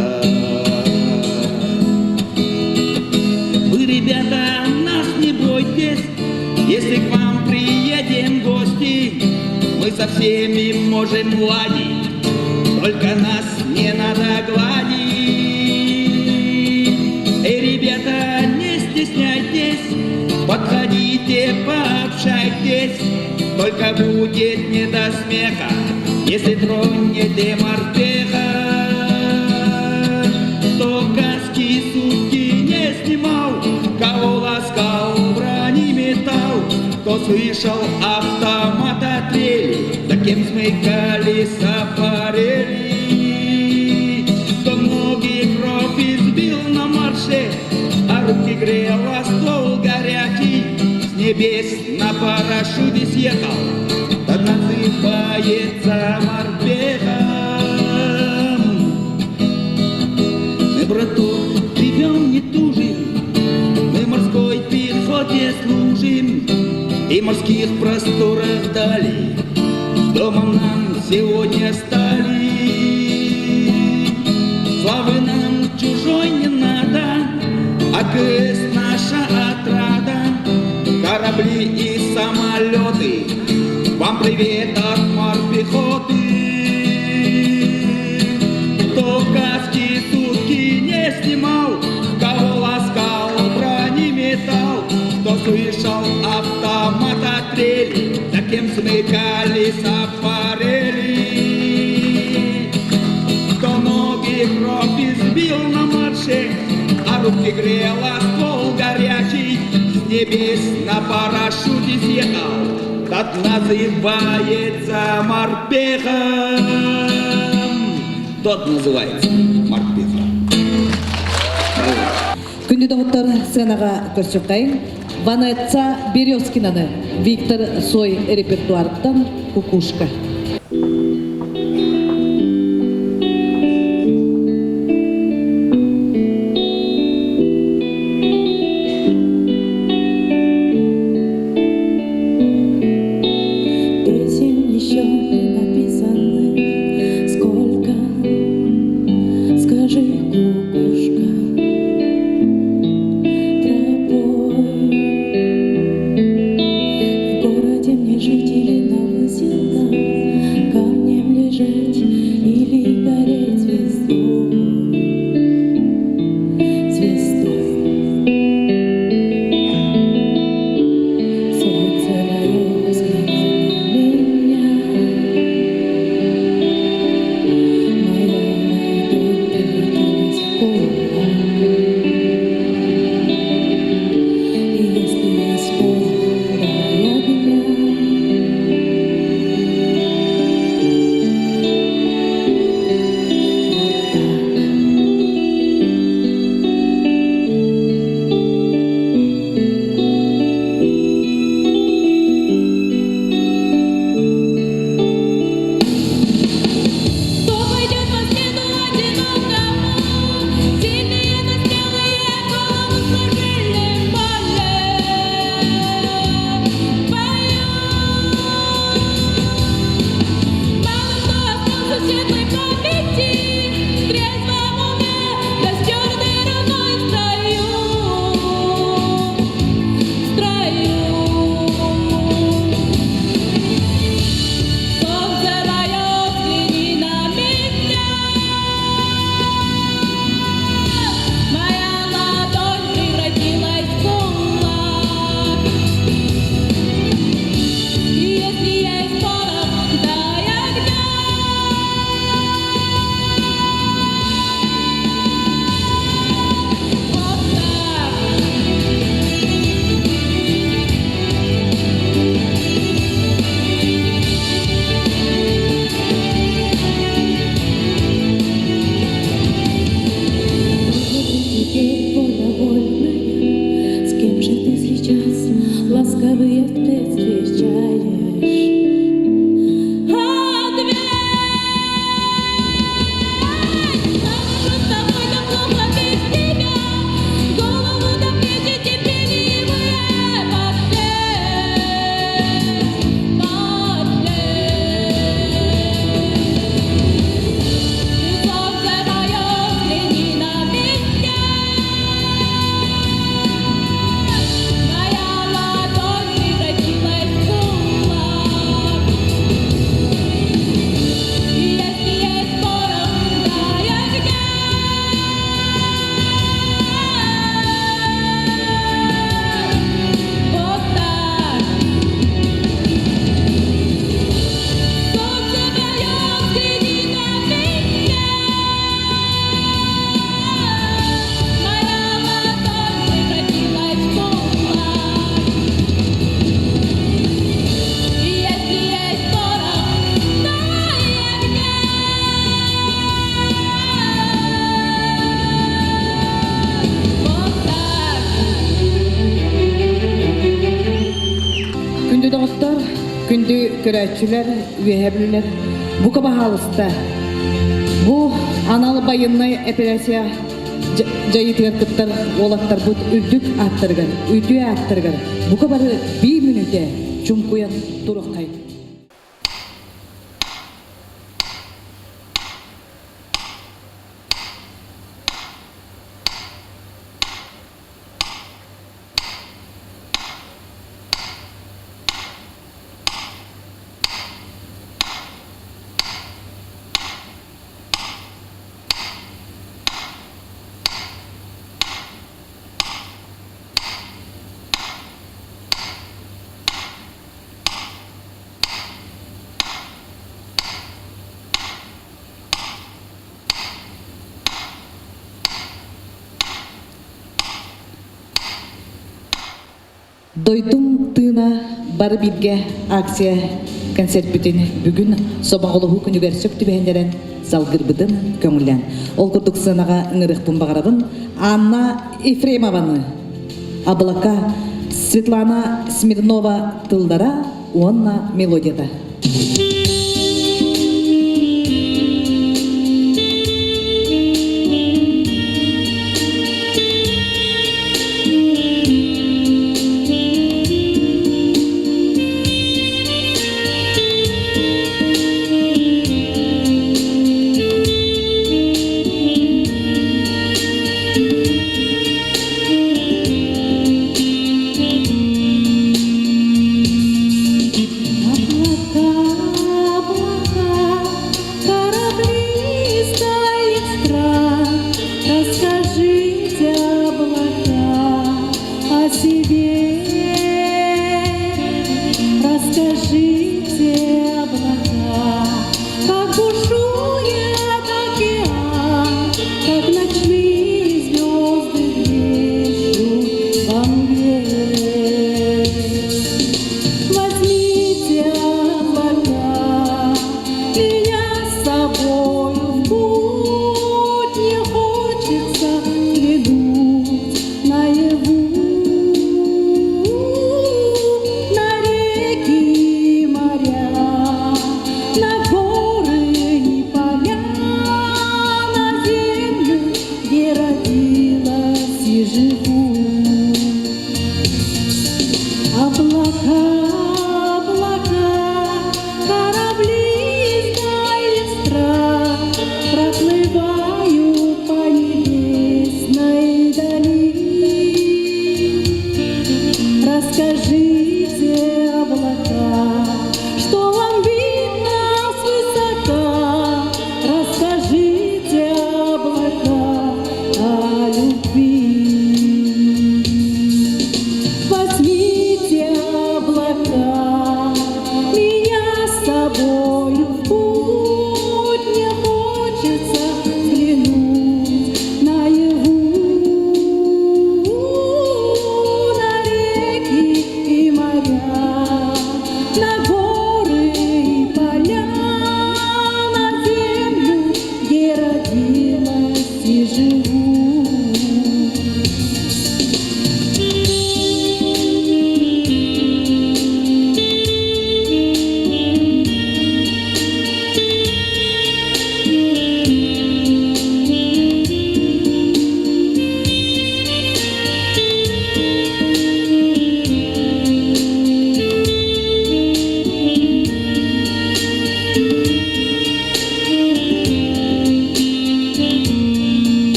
Вы, ребята, нас не бойтесь, если к вам приедем в гости, мы со всеми можем ладить, только нас не надо гладить. Эй, ребята, не стесняйтесь, подходите, пообщайтесь, только будет не до смеха, если тронете морпеха. Кто каски сутки не снимал, кого ласкал бронеметалл, кто слышал автомата трели, за кем смыкали сапарели. Кто ноги кровь избил на марше, а руки грела ствол горячий, с небес на парашюте съехал, тот называется морпехом. Мы, браток, живем не тужим, мы морской пехоте служим, И морских просторах дали, домом нам сегодня стали. Славы нам чужой не надо, а крест наша отрада, Корабли и самолеты, вам привет от морпехоты. Кто каски сутки не снимал, кого ласкал бронеметалл, Кто слышал автомата трели, за кем смыкали сапарели. Кто ноги кровь избил на марше, а руки грела ствол горячий, С небес на парашюте съехал, тот называется морпехом. Тот называется морпехом. Күндү доҕоттор сценаҕа көрсүөххэйиҥ. Ванесса Березкинаны Виктор Цой репертуарыттан «Кукушка». Песен еще не написанных сколько, скажи, кукушка, тропой. В городе мне жить или на выселках? На выезд ты встречаешь. Ответь! Хорошо с тобой, да плохо без тебя. Голову до плечи терпеливые под плечь, под плечь. Ты солнце мое, взгляни на меня. Моя ладонь превратилась в кулак. И если есть порох, дай огня. Вот так. Солнце мое, взгляни на меня. Моя ладонь превратилась в кулак. И если есть порох, дай огня. Вот так. Күндү доҕоттор, күндү көрөөччүлэр, үөһэ бүлүүлэр, бука баһаалыста. Бу анал байыннай операция дьайыытыгар кыттар уолаттарбыт үрдүк ааттарыгар, үтүө ааттарыгар бука бары биир мүнүүтэ чуҥкуйан туруоххай. Дойдум тыына бары бииргэ акция концертпитин бүгүн Собоҕолоһуу күнүгэр сөп түбэһиннэрэн салгырбытын көҥүллээн. Ол курдук сыанаҕа ыҥырыахпын баҕарабын Анна Ефремованы, Облака, Светлана Смирнова тыллара уонна мелодията. Облака, облака, корабли из дальних стран, Расскажите, облака, о себе. Расскажите, облака, как бушует океан, Как ночные звезды блещут во мгле. Возьмите облака, меня с собою в путь, Не хочется взглянуть наяву на реки и моря, на горы и поля, на землю, где родилась и живу. Облака, облака, корабли из дальних стран Проплывают по небесной дали. Расскажите, облака, что вам видно свысока? Расскажите, облака, о любви. Возьмите облака,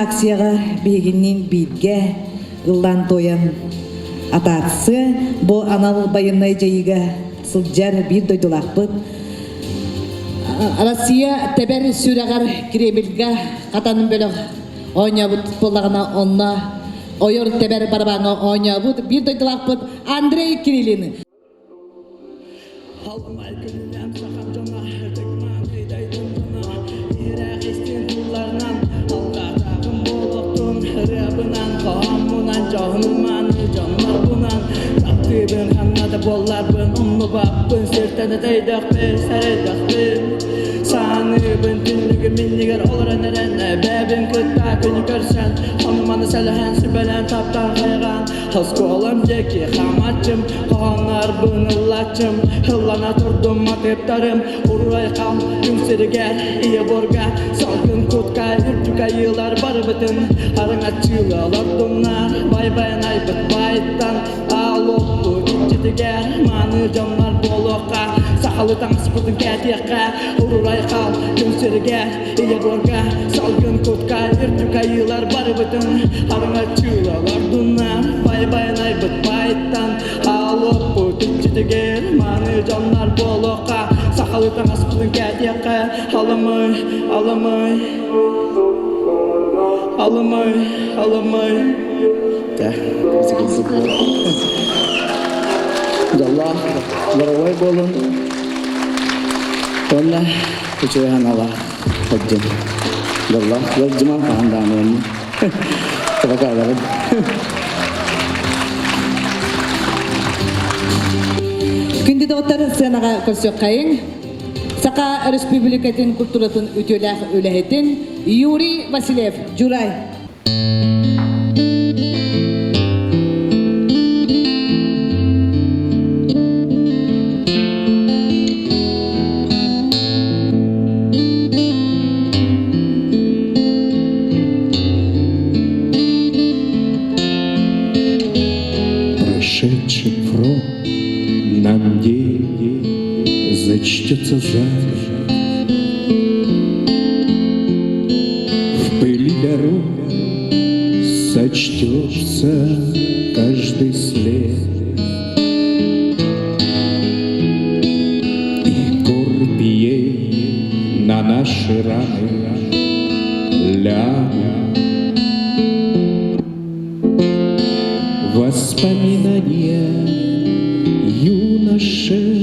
акцияҕа биһигинниин бииргэ ыллаан туойан атаарсыа бу анал байыаннай дьайыыга сылдьар биир дойдулаахпыт Россия тэбэр сүрэҕэр Кремльга хатан бөлөх оонньообут буоллаҕына онно ойор тэбэр барабааҥҥа оонньообут биир дойдулаахпыт Андрей Кириллин. Халымай күнүнэн сахам дьоно ытык-мааны дойдум дьоно иһирэх истин тылларынан алҕаатааҕым буолуохтун ырыабынан хоһооммунан дьоһунум-мааны дьоннорбунан таптыыбын ханна да буолларбын умнубаппын сиртэн өтөйдөхпүн сэрэйдэхпин сааныыбын түннүгүм иннигэр олорон эрэн эбээбин кытта күнү көрсөн ону-маны сэлэһэн сүбэлээн таптаан хайҕаан Оскуолам диэки хаамааччым, хоһооннорбун ыллааччым, ыллана турдум матыыптарым, уруй-айхал күн сиригэр, ийэ буорга, салгын кутка үрдүк айыылар барыбытын араҥаччыыла олордуннар, бай-байан айбыт баайыттан аал уоппут иччитигэр мааны дьоннор буолуохха, сахалы таҥаспытын кээтиэххэ, уруй-айхал күн сиригэр, Ийэ буорга, салгын кутка, үрдүк айыылар барыбытын араҥаччыылалар дуннар, бай-байан айбыт баайыттан аалыаппыт иччитигэр мааны дьоннор буолуохха, сахалыы таҥаспытын кээтиэххэ, алымый, алымый, алымый, алымый. Дьоллоох, доруобай буолун. Уонна Үчүгэй аналаах сылдьын. Дьоллоох ыалдьымаҥ хаһан даҕаны уонна табакааларын. Күндү доҕоттор, сыанаҕа көрсүөххэйиҥ. Саха Өрөспүүбүлүкэтин культуратын үтүөлээх үлэһитин Юрий Васильев, Дьурай. Прошедший фронт нам день зачтется завтра. В пыли дорог сочтется каждый след. И горб ей на наши раны лягут. Воспоминания юношеских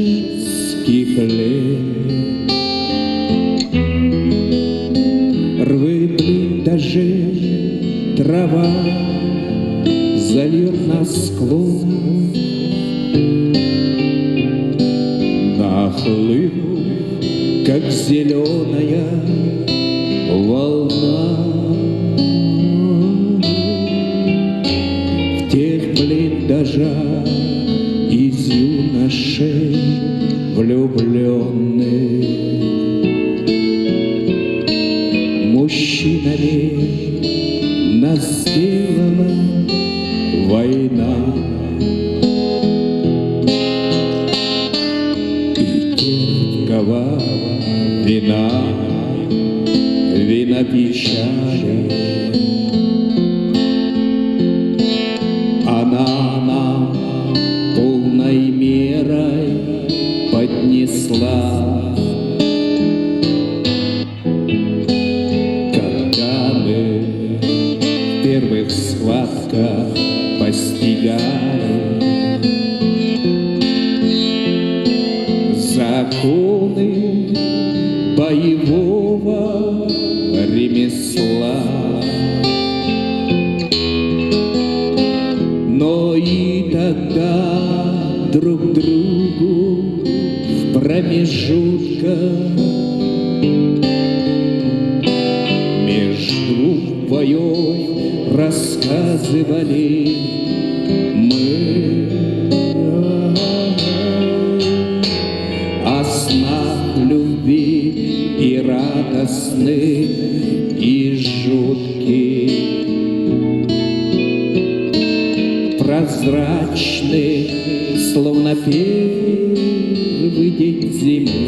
лет. Рвы блиндажи, трава зальет нас склон. Нахлынув, как зеленая волна. В тех блиндажах из юношей влюбленных Мужчинами нас сделала война. И терпкого вина, вина печали, Она нам полной мерой поднесла. Когда мы в первых схватках постигали законы боевого ремесла. Но и тогда друг другу в промежутках между боев рассказывали мы о снах любви и радостных, и жутких, прозрачных, словно первый день зимы.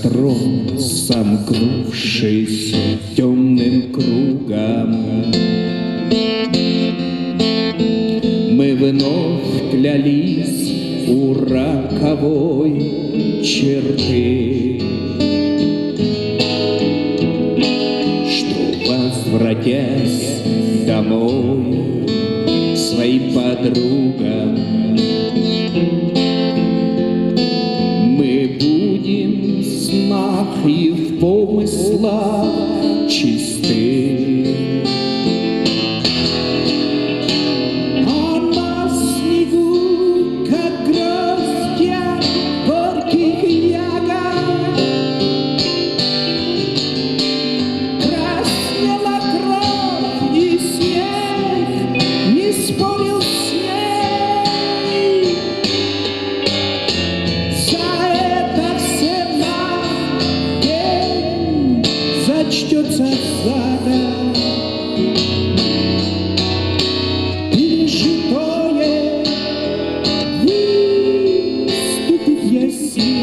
костром сомкнувшись темным кругом. Мы вновь клялись у роковой черты, Что, возвратясь домой к своим подругам, Мы будем в снах и в помыслах чисты. А на снегу, как гроздья горьких ягод, краснела кровь, и снег не спорил с ней. За это все нам день зачтется за год. Пережитое выступит ясней.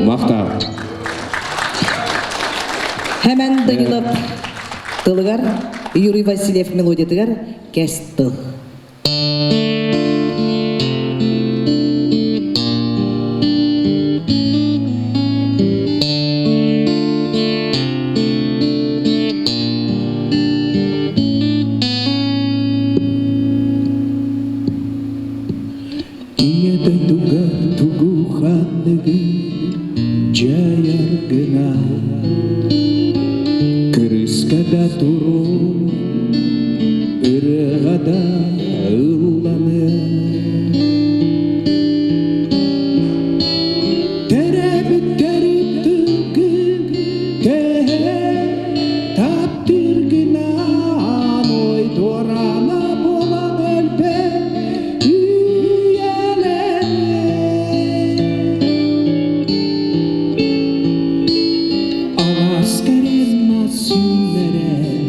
Махтал. Hemen Данилов тылыгар, Юрий Васильев мелодиятыгар кэс тыл. Ийэ дойдуга тугу ханныгы дьайар гына Кырыска да туру ырыаҕа да ылланы Төрөбүттэр тылгы төһө таптыыргынан ой дуорана буолан өлбөт үйэлэнэ Алаас кэрэн мас үүннэрэн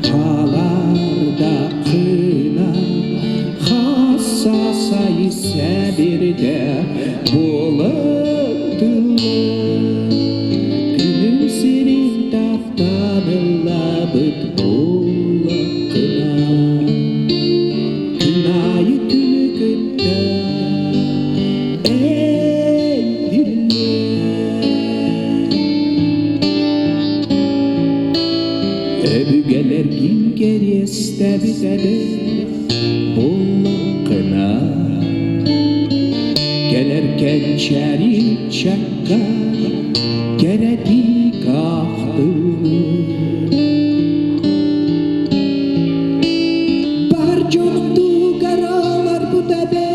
хаалардаххына хас сайы сэбирдэ буолан тылы Күнүм сирин таптаан ыллаабыт буоллаххына Күн аайы күнү кытта эндиллэ Өбүгэлэргин кэриэстэбит буоллаххына Кэлэр кэнчээри ыччакка кэрэтиик ахтыллыы Бар дьонтугар олорбут эбэ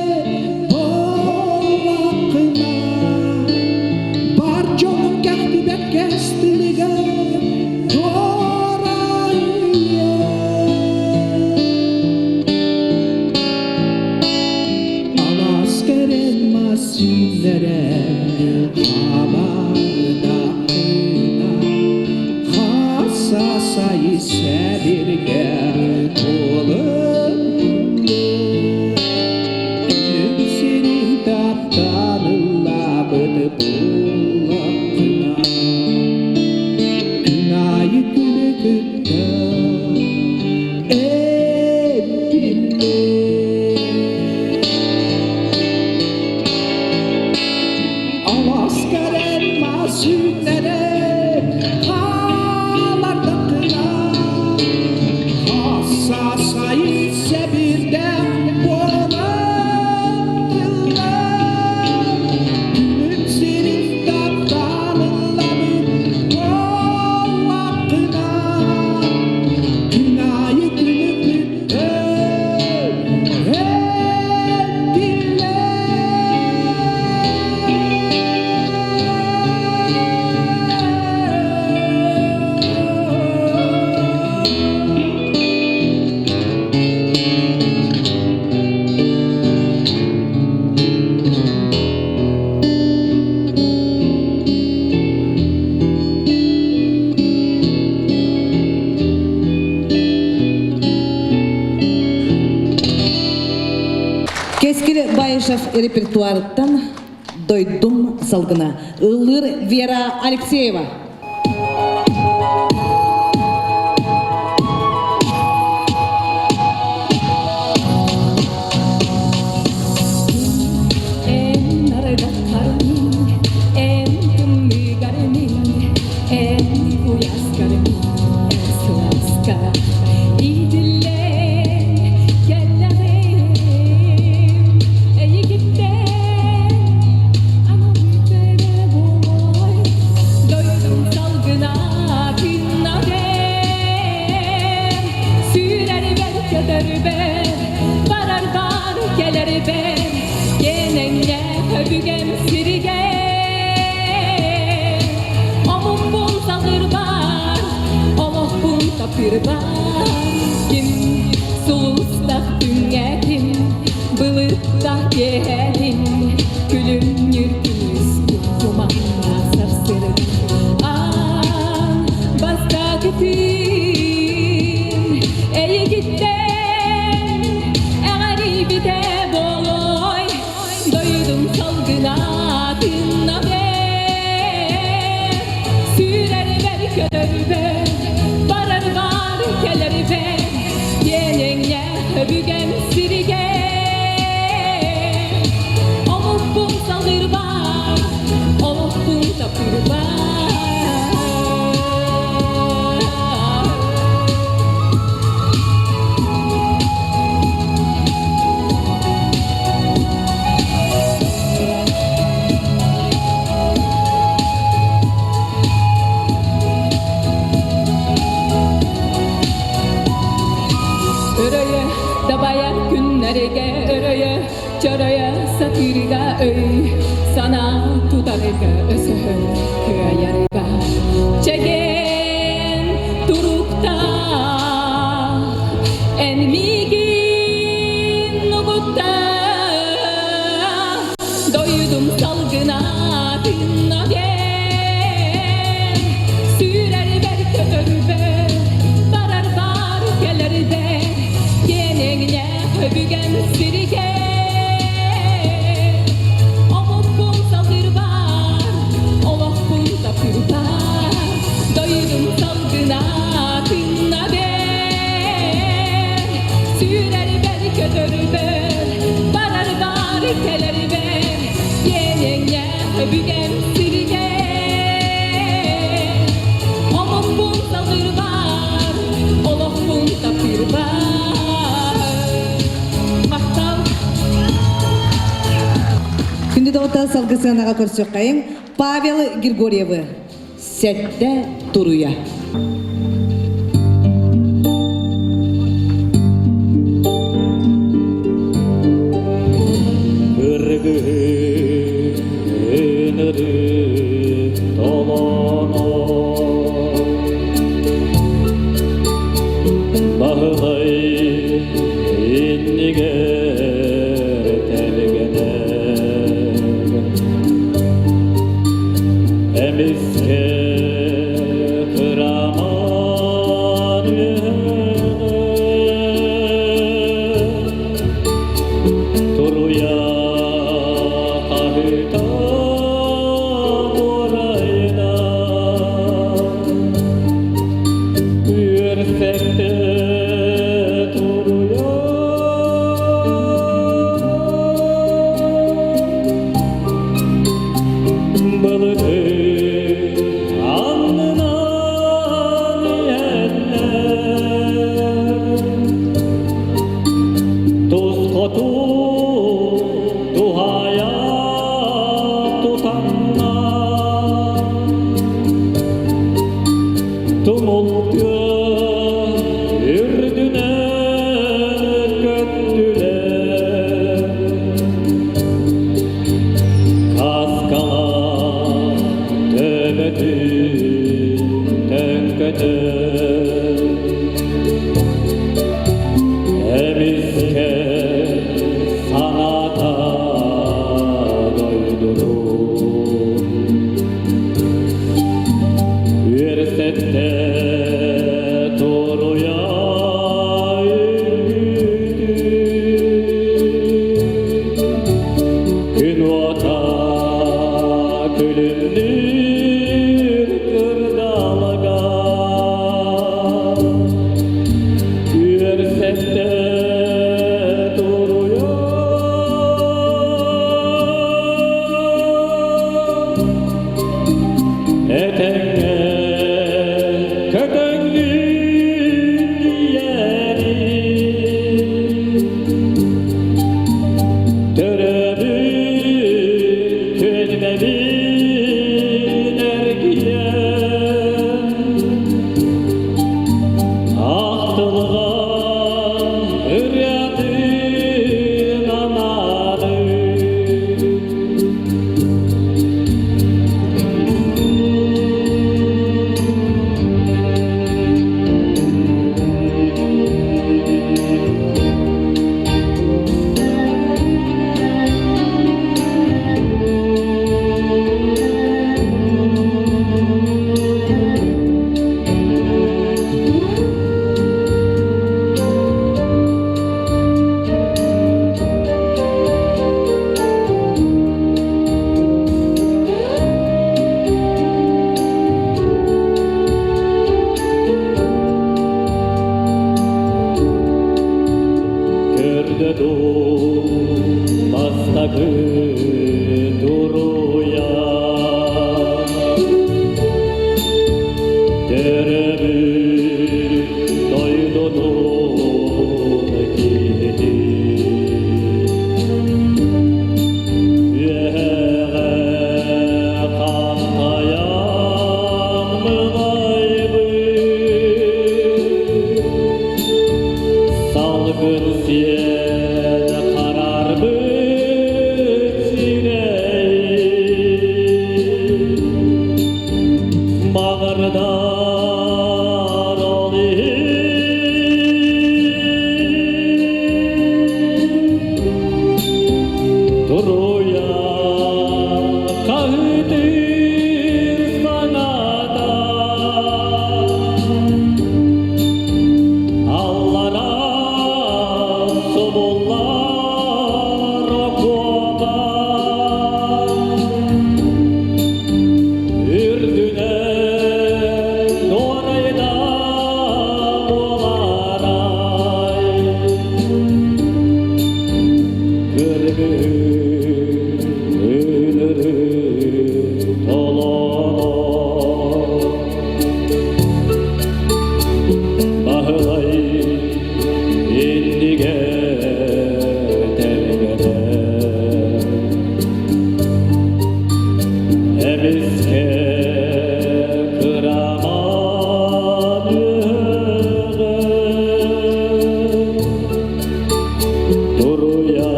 буоллаххына Бар дьонун кэхтибэт кэс тылыгар туорайыа Алаас кэрэн мас үүннэрэн хаалардаххына хас сайы сэбиргэ буолан Күнүм сирин таптаан ыллаабыт буоллаххына Күн аайы күнү кытта эбиллэ Алаас кэрэн мас үүннэрэн хаалардаххына Баишев репертуарыттан Дойдум салгына. Ыллыыр Вера Алексеева. Эн арыгаххармын, эн тымныыгармын, эн куйааскармын, эн сылааска иитиллэн кэллэҕим. Эйигиттэн аналыыта буолуой, дойдум салгына тыыннарым. Сүүрэрбэр, көтөрбөр, барарбар, кэлэрбэр, киэнэҥнээх өбүгэм сиригэр. Омукпун салгырбар, олохпун таптыырбар, ким сулустах күҥҥэ ким, былыттах киэһэтин, күлүмнүүр күнүс кумахха сарсырын. Аан бастакы тыын эйигиттэн эҕэрийбитэ буолуой, дойдум салгына тыынна бэр. Сүүрэрбэр, көтөрбөр, барарбар, кэлэрбэр, киэниҥҥэ өбүгэм сиригэр. Омукпун салгырбар, олохпун таптыырбар. Өрөйө дабайар күннэргэ өрөйө чөрөйө сатыырга өй санаа тутарга өсөһөн кыайарга чэгиэн туруктаах эн миигин угуттаа дойдум салгына тыынна диэн сүүрэрбэр көтөрбөр барарбар кэлэрбэр киэниҥнээх өбүгэм сиригэр омукпун салгырбар олохпун таптыырбар дойдум салгына тыынна бэр сүүрэрбэр көтөрбөр барарбар кэлэрбэр киэниҥнээх өбүгэм сиригэр омукпун салгырбар олохпун таптыырбар махтал. Күндү доҕоттор салгы сыанаҕа көрсүөххэйиҥ Павел Григорьевы Сэттэ туруйа. Кыргыһын толоно Баһылай иннигэр тэлгэнэр Эмискэ кыраман. Дойдунун киһи. Үөһэҕэ хантайан мынайбыт, Салгын сиэн харарбыт сирэйин. Баҕардар ол иһин Туруйа хаһыытыыр саҥата Аллара субуллар окуопа Үрдүнэн дуорайда буолаарай Кыргыһыы толоно Баһылай иннигэр тэлгэтэ Эмискэ кыраман үөҕэ Туруйа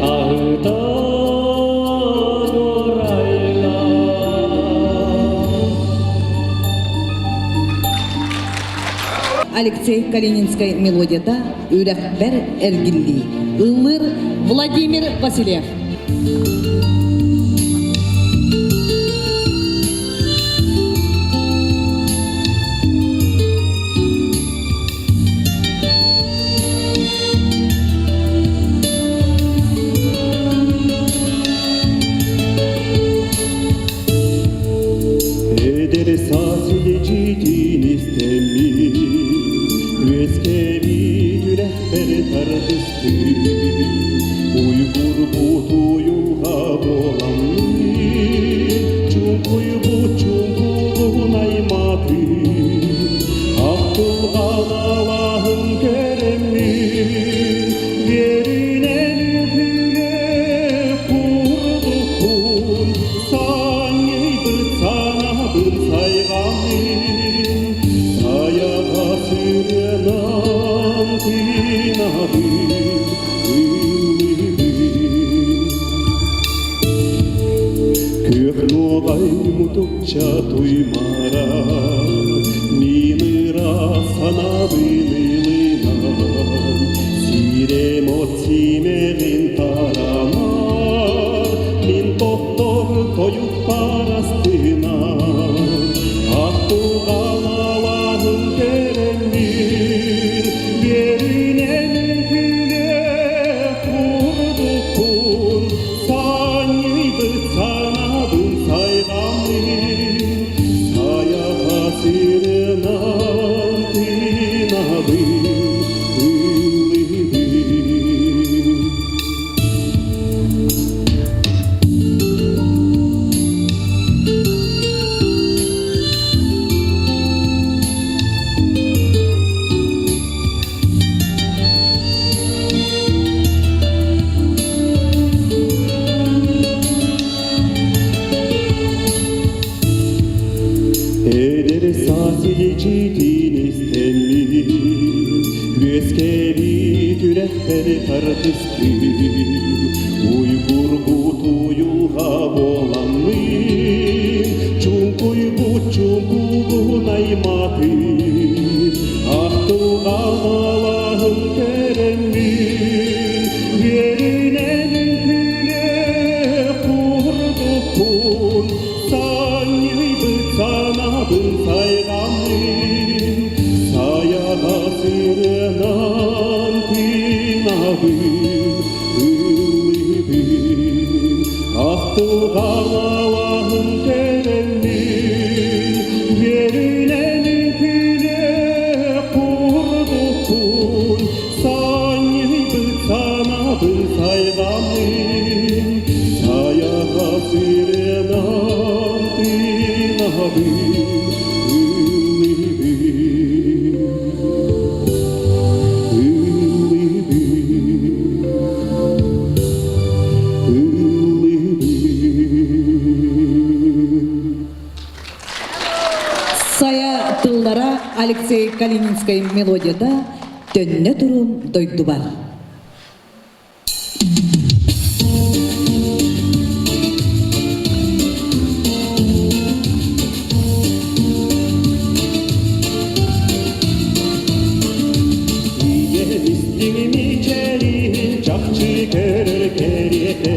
хаһыта нурайла. Алексей Калининскай мелодията Үрэхпэр эргиллии. Ыллыыр Владимир Васильев. Эдэр саас илдьитин истэммит, үөскээбит үрэхпэр тардыстым. Уйгурбут уйулҕа буоламмын, чуҥкуйбут чуҥкугун аймаатым. Ахтылҕан алааһын көрөммүн, үөрүүнэн үһүлэ курдукпун, Санньыйбыт санаабын сайҕаммын, сайаҕа сырынан тыынабын, ыллыыбын. Күөх нуоҕай мутукча туймара, мин ыраас санаабын ылынан, сирэм от симэҕин таранар, мин тохтор тойук парастынан, аттылҕан алааһын кэрэҥмин, биэринэн күлэ курдукпун, Санньыйбыт санаабын сайҕаммын, сайаҕа сирынан тыынабын, ыллыыбын. Эдэр саас илдьитин истэммит, үөскээбит үрэхпэр тардыстым. Уйгурбут уйулҕа буоламмын, чуҥкуйбут чуҥкугун аймаатым. Ахтылҕан алааһын кэрэммин, үөрүүнэн үҥкүүлэ курдукпун, санньыйбыт санаабын сайҕаммын, сайаҕа сырынан тыынабын, ыллыыбын. Ахтылҕан алааһын кэрэммин, үөрүүнэн үҥкүүлэ курдукпун, санньыйбыт санаабын сайҕаммын, сайаҕа сырынан тыынабын, ыллыыбын. Вариации Калининской мелодията «Төннө турум дойдубар». Ийэм чахчы көрөр кэриэтэ,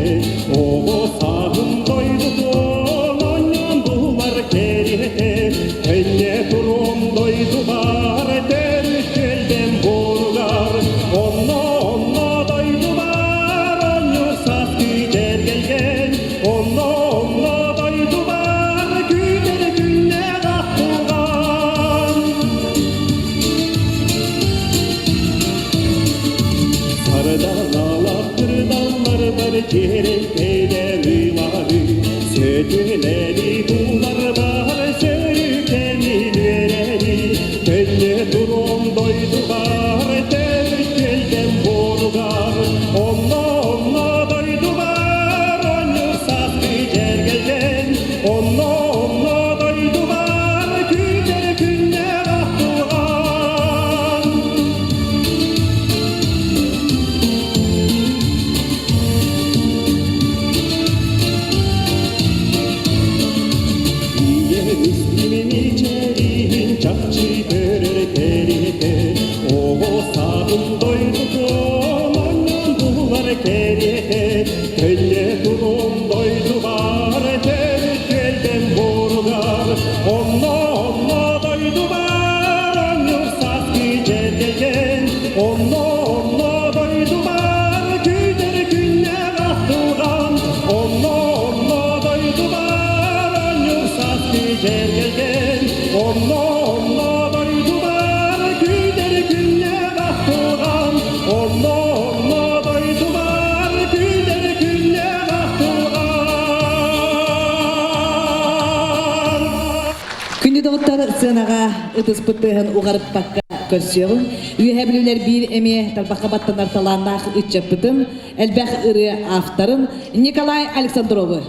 оҕо сааһым дойдутун онньон булар кэриэтэ, Төннө туруом дойдубар, төрүт түөлбэм буоругар, онно онно дойдубар, онньур саас күүтэр кэлгэн, онно онно дойдубар, күүтэр күннээх ахтылҕан. Сарданалар кырдаллар бар дьиэрэлкэйдэр ыылары, сөтүөлэри туллар бар сөрүкэни үөрэри, төннө туруом дойдубар, төрүт түөлбэм буоругар, онно онно дойдубар, онньур сааскы дьэргэлгэн, онно онно дойдубар, күүтэр күннэр ахтылҕан. Ийэм истимин чахчы көрөр кэриэтэ, оҕо саадын дойдутун онньон булар кэриэтэ, төннө турун дойдубар, төрүт түөлбэм буоругар, онно онно дойдубар, онньур сааскы дьэргэлгэн, онно онно дойдубар, күүтэр күннээх ахтылҕан, онно онно дойдубар, онньур сааскы дьэргэлгэн, онно онно дойдубар, күүтэр күннээх ахтылҕан, онно онно дойдубар, күүтэр күннээх ахтылҕан. Күндү доҕоттор сыанаҕа ытыспыт тыаһын уҕарыппакка көрсүөҕүҥ. Үөһээ Бүлүүлэр биир эмиэ тарбахха баттанар талааннаах ыччаппытын, элбэх ырыа авторын Николай Александровы.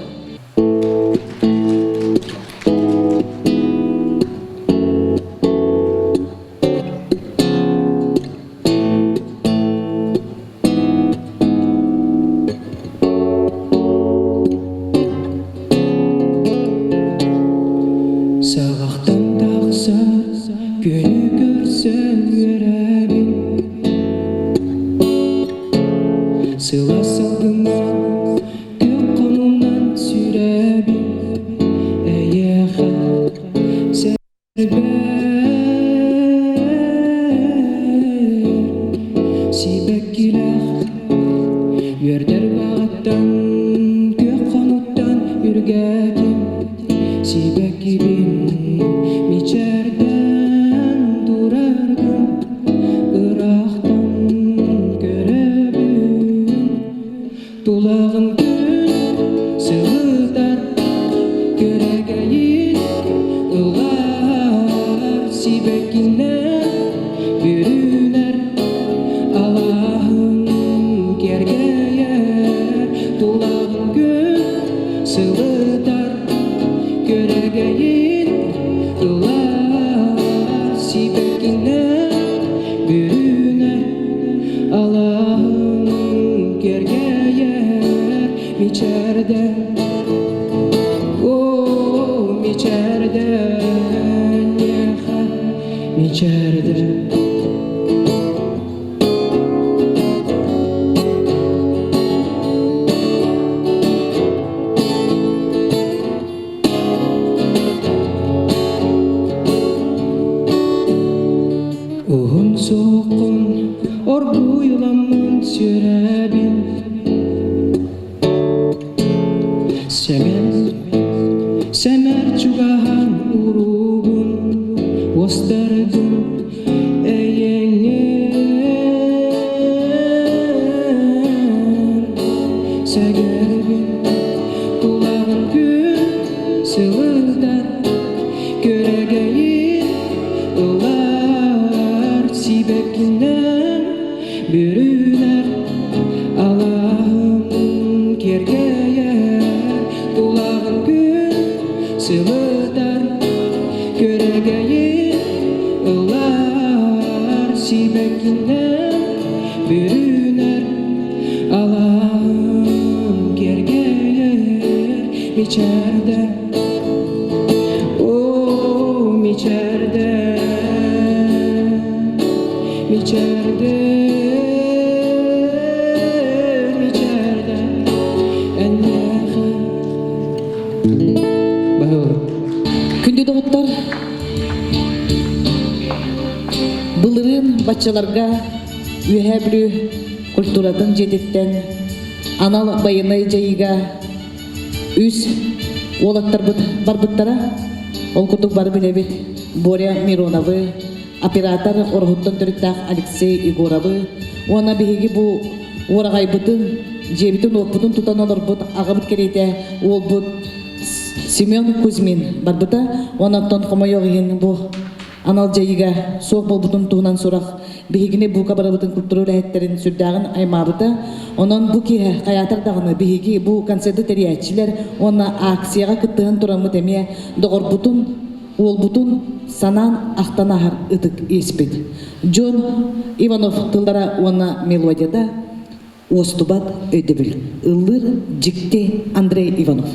Саҕахтан тахсар күнү көрсөн үөрэбин Сыла салгыҥҥа күөх хонуунан сүрэбин Эйиэхэ Сибэккилээх үөрдэр баҕаттан күөх хонуттан үргээтим Сибэккибин мичээрдээн тураргын ыраахтан көрөбүн Тулаҕын күн сылытар, күөрэгэйин ылар, сибэккинэн бүрүнэр, алааһын киэргэйэр. Тулаҕын күн сылытар, күөрэгэйин ылар, сибэккинэн бүрүнэр, Алааһым киэргэйэр мичээрдэ, о мичээрдэ миэхэ мичээрдэ. Уһун суоххун оргуйламмын сүрэбин Сэмэн, сэмэр чугаһан уруубун уостардым эйэҥҥин Сэгэрбин тулаҕын күн сылытар Күөрэгэйин ылар сибэккинэн бүрүнэр алааһын киэргэйэр тулаҕын күн сылытар күөрэгэйин ылар. сибэккинэн бүрүнэр Алааһым киэргэйэр мичээрдэ Оо, мичээрдэ Мичээрдэ, мичээрдэ Эйиэхэ Баһылык Күндү доҕоттор, былырыын баччаларга Үөһээ Бүлүү культуратын дьиэтиттэн анал байыаннай дьайыыга үс уолаттарбыт барбыттара. Ол курдук бары билэбит Боря Мироновы, оператор Ороһуттан төрүттээх Алексей Егоровы уонна биһиги бу уораҕайбытын, дьиэбитин-уоппутун тутан олорбут аҕабыт кэриэтэ уолбут Семен Кузьмин барбыта. Онон хомойуох иһин бу анал дьайыыга суох буолбутун туһунан сурах биһигини бука барыбытын культура үлэһиттэрин сүрдээҕин аймаабыта. Онон бу киэһэ хайаатар даҕаны биһиги бу концерты тэрийээччилэр уонна акцияҕа кыттыһан тураммыт эмиэ доҕорбутун, уолбутун санаан ахтан аһар ытык иэспит. Джон Иванов тыллара уонна мелодията уостубат өйдөбүл. Ыллыыр дьикти Андрей Иванов.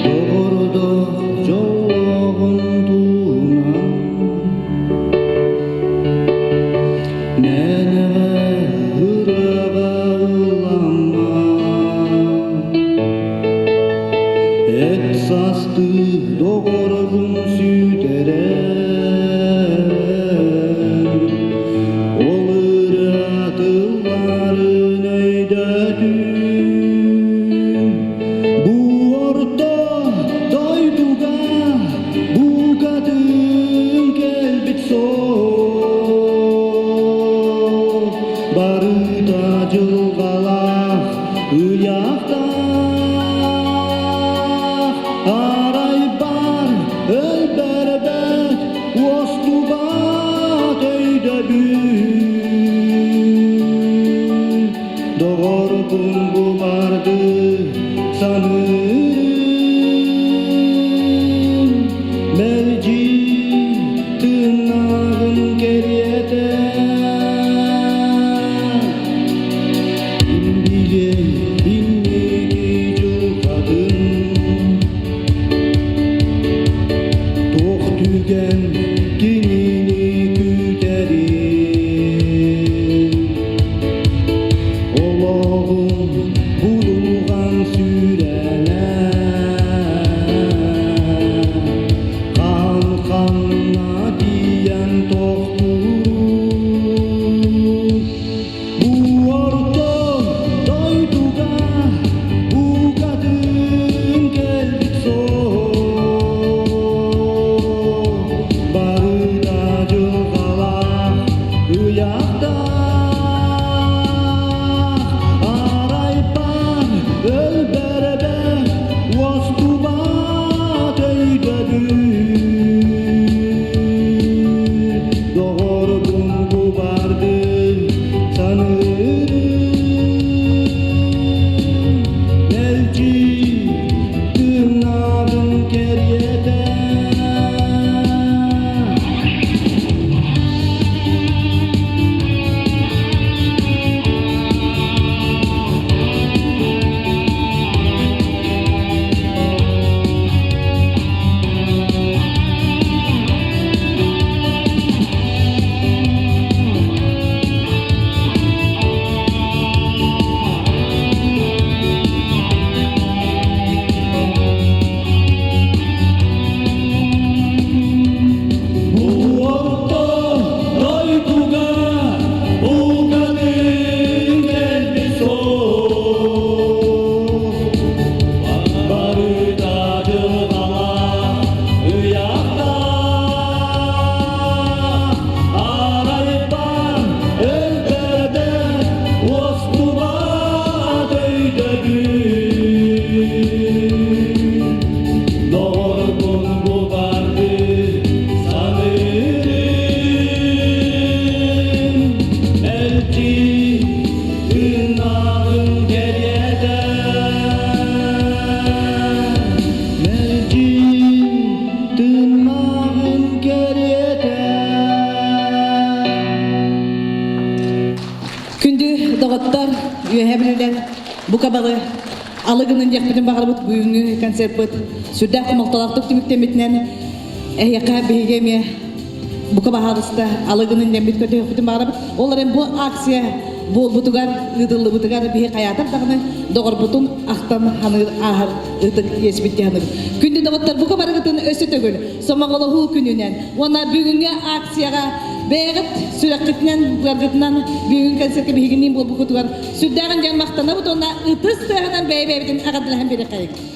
Доҕордоох дьоллооҕун туһунан Мээнэҕэ ырыаҕа ыллама Эт састыы доҕорбун сүтэрэн Ол ырыа тылларын өйдөтүм Бу орто дойдуга букатын кэлбит суох Барыта дьылҕалаах ыйаахтаах Арай бар өлбөрбөт уостубат өйдөбүл Доҕорбун бу барды саныырым Мэлдьи тыыннааҕын кэриэтэ Ким билиэй инники дьылҕатын Туох түгэн кинини күүтэрин Олоҕум будулҕан сүүрээнэ Хаан ханна тиийэн тохтуурун Бу орто дойдуга букатын кэлбит суох Барыта дьылҕалаах ыйаахтаах Арай баар өлбөрөбө уостубат өйдөбүл Доҕорбун бу барды саныырым Мэлдьи тыыннааҕын кэриэтэ. доҕоттор, үөһэ бүлүүлэр бука бары алы гынын диэхпитин баҕарабыт бүгүҥҥү концертпыт сүрдээх хомолтолоохтук түмүктэммитинэн эһиэхэ биһиги эмиэ бука баһаалыста алы гынын диэммит көтүөхпүтүн баҕарабыт. Ол эрэн бу акция буолбутугар, ыытыллыбытыгар биһи хайаатар даҕаны доҕорбутун ахтан ханыыр ааһар ытык иэспит диһаныбыт. Күндү доҕоттор, бука барыгытын өссө төгүл сомоҕолоһуу күнүнэн уонна бүгүҥҥү акцияҕа бэйэҕит сүрэххитинэн, быаргытынан бүгүн концертка биһигинниин буолбуккутугар сүрдээҕин диэн махтанабыт уонна ытыс тыаһынан бэйэ-бэйэбитин эҕэрдэлэһэн биэриэххэйик.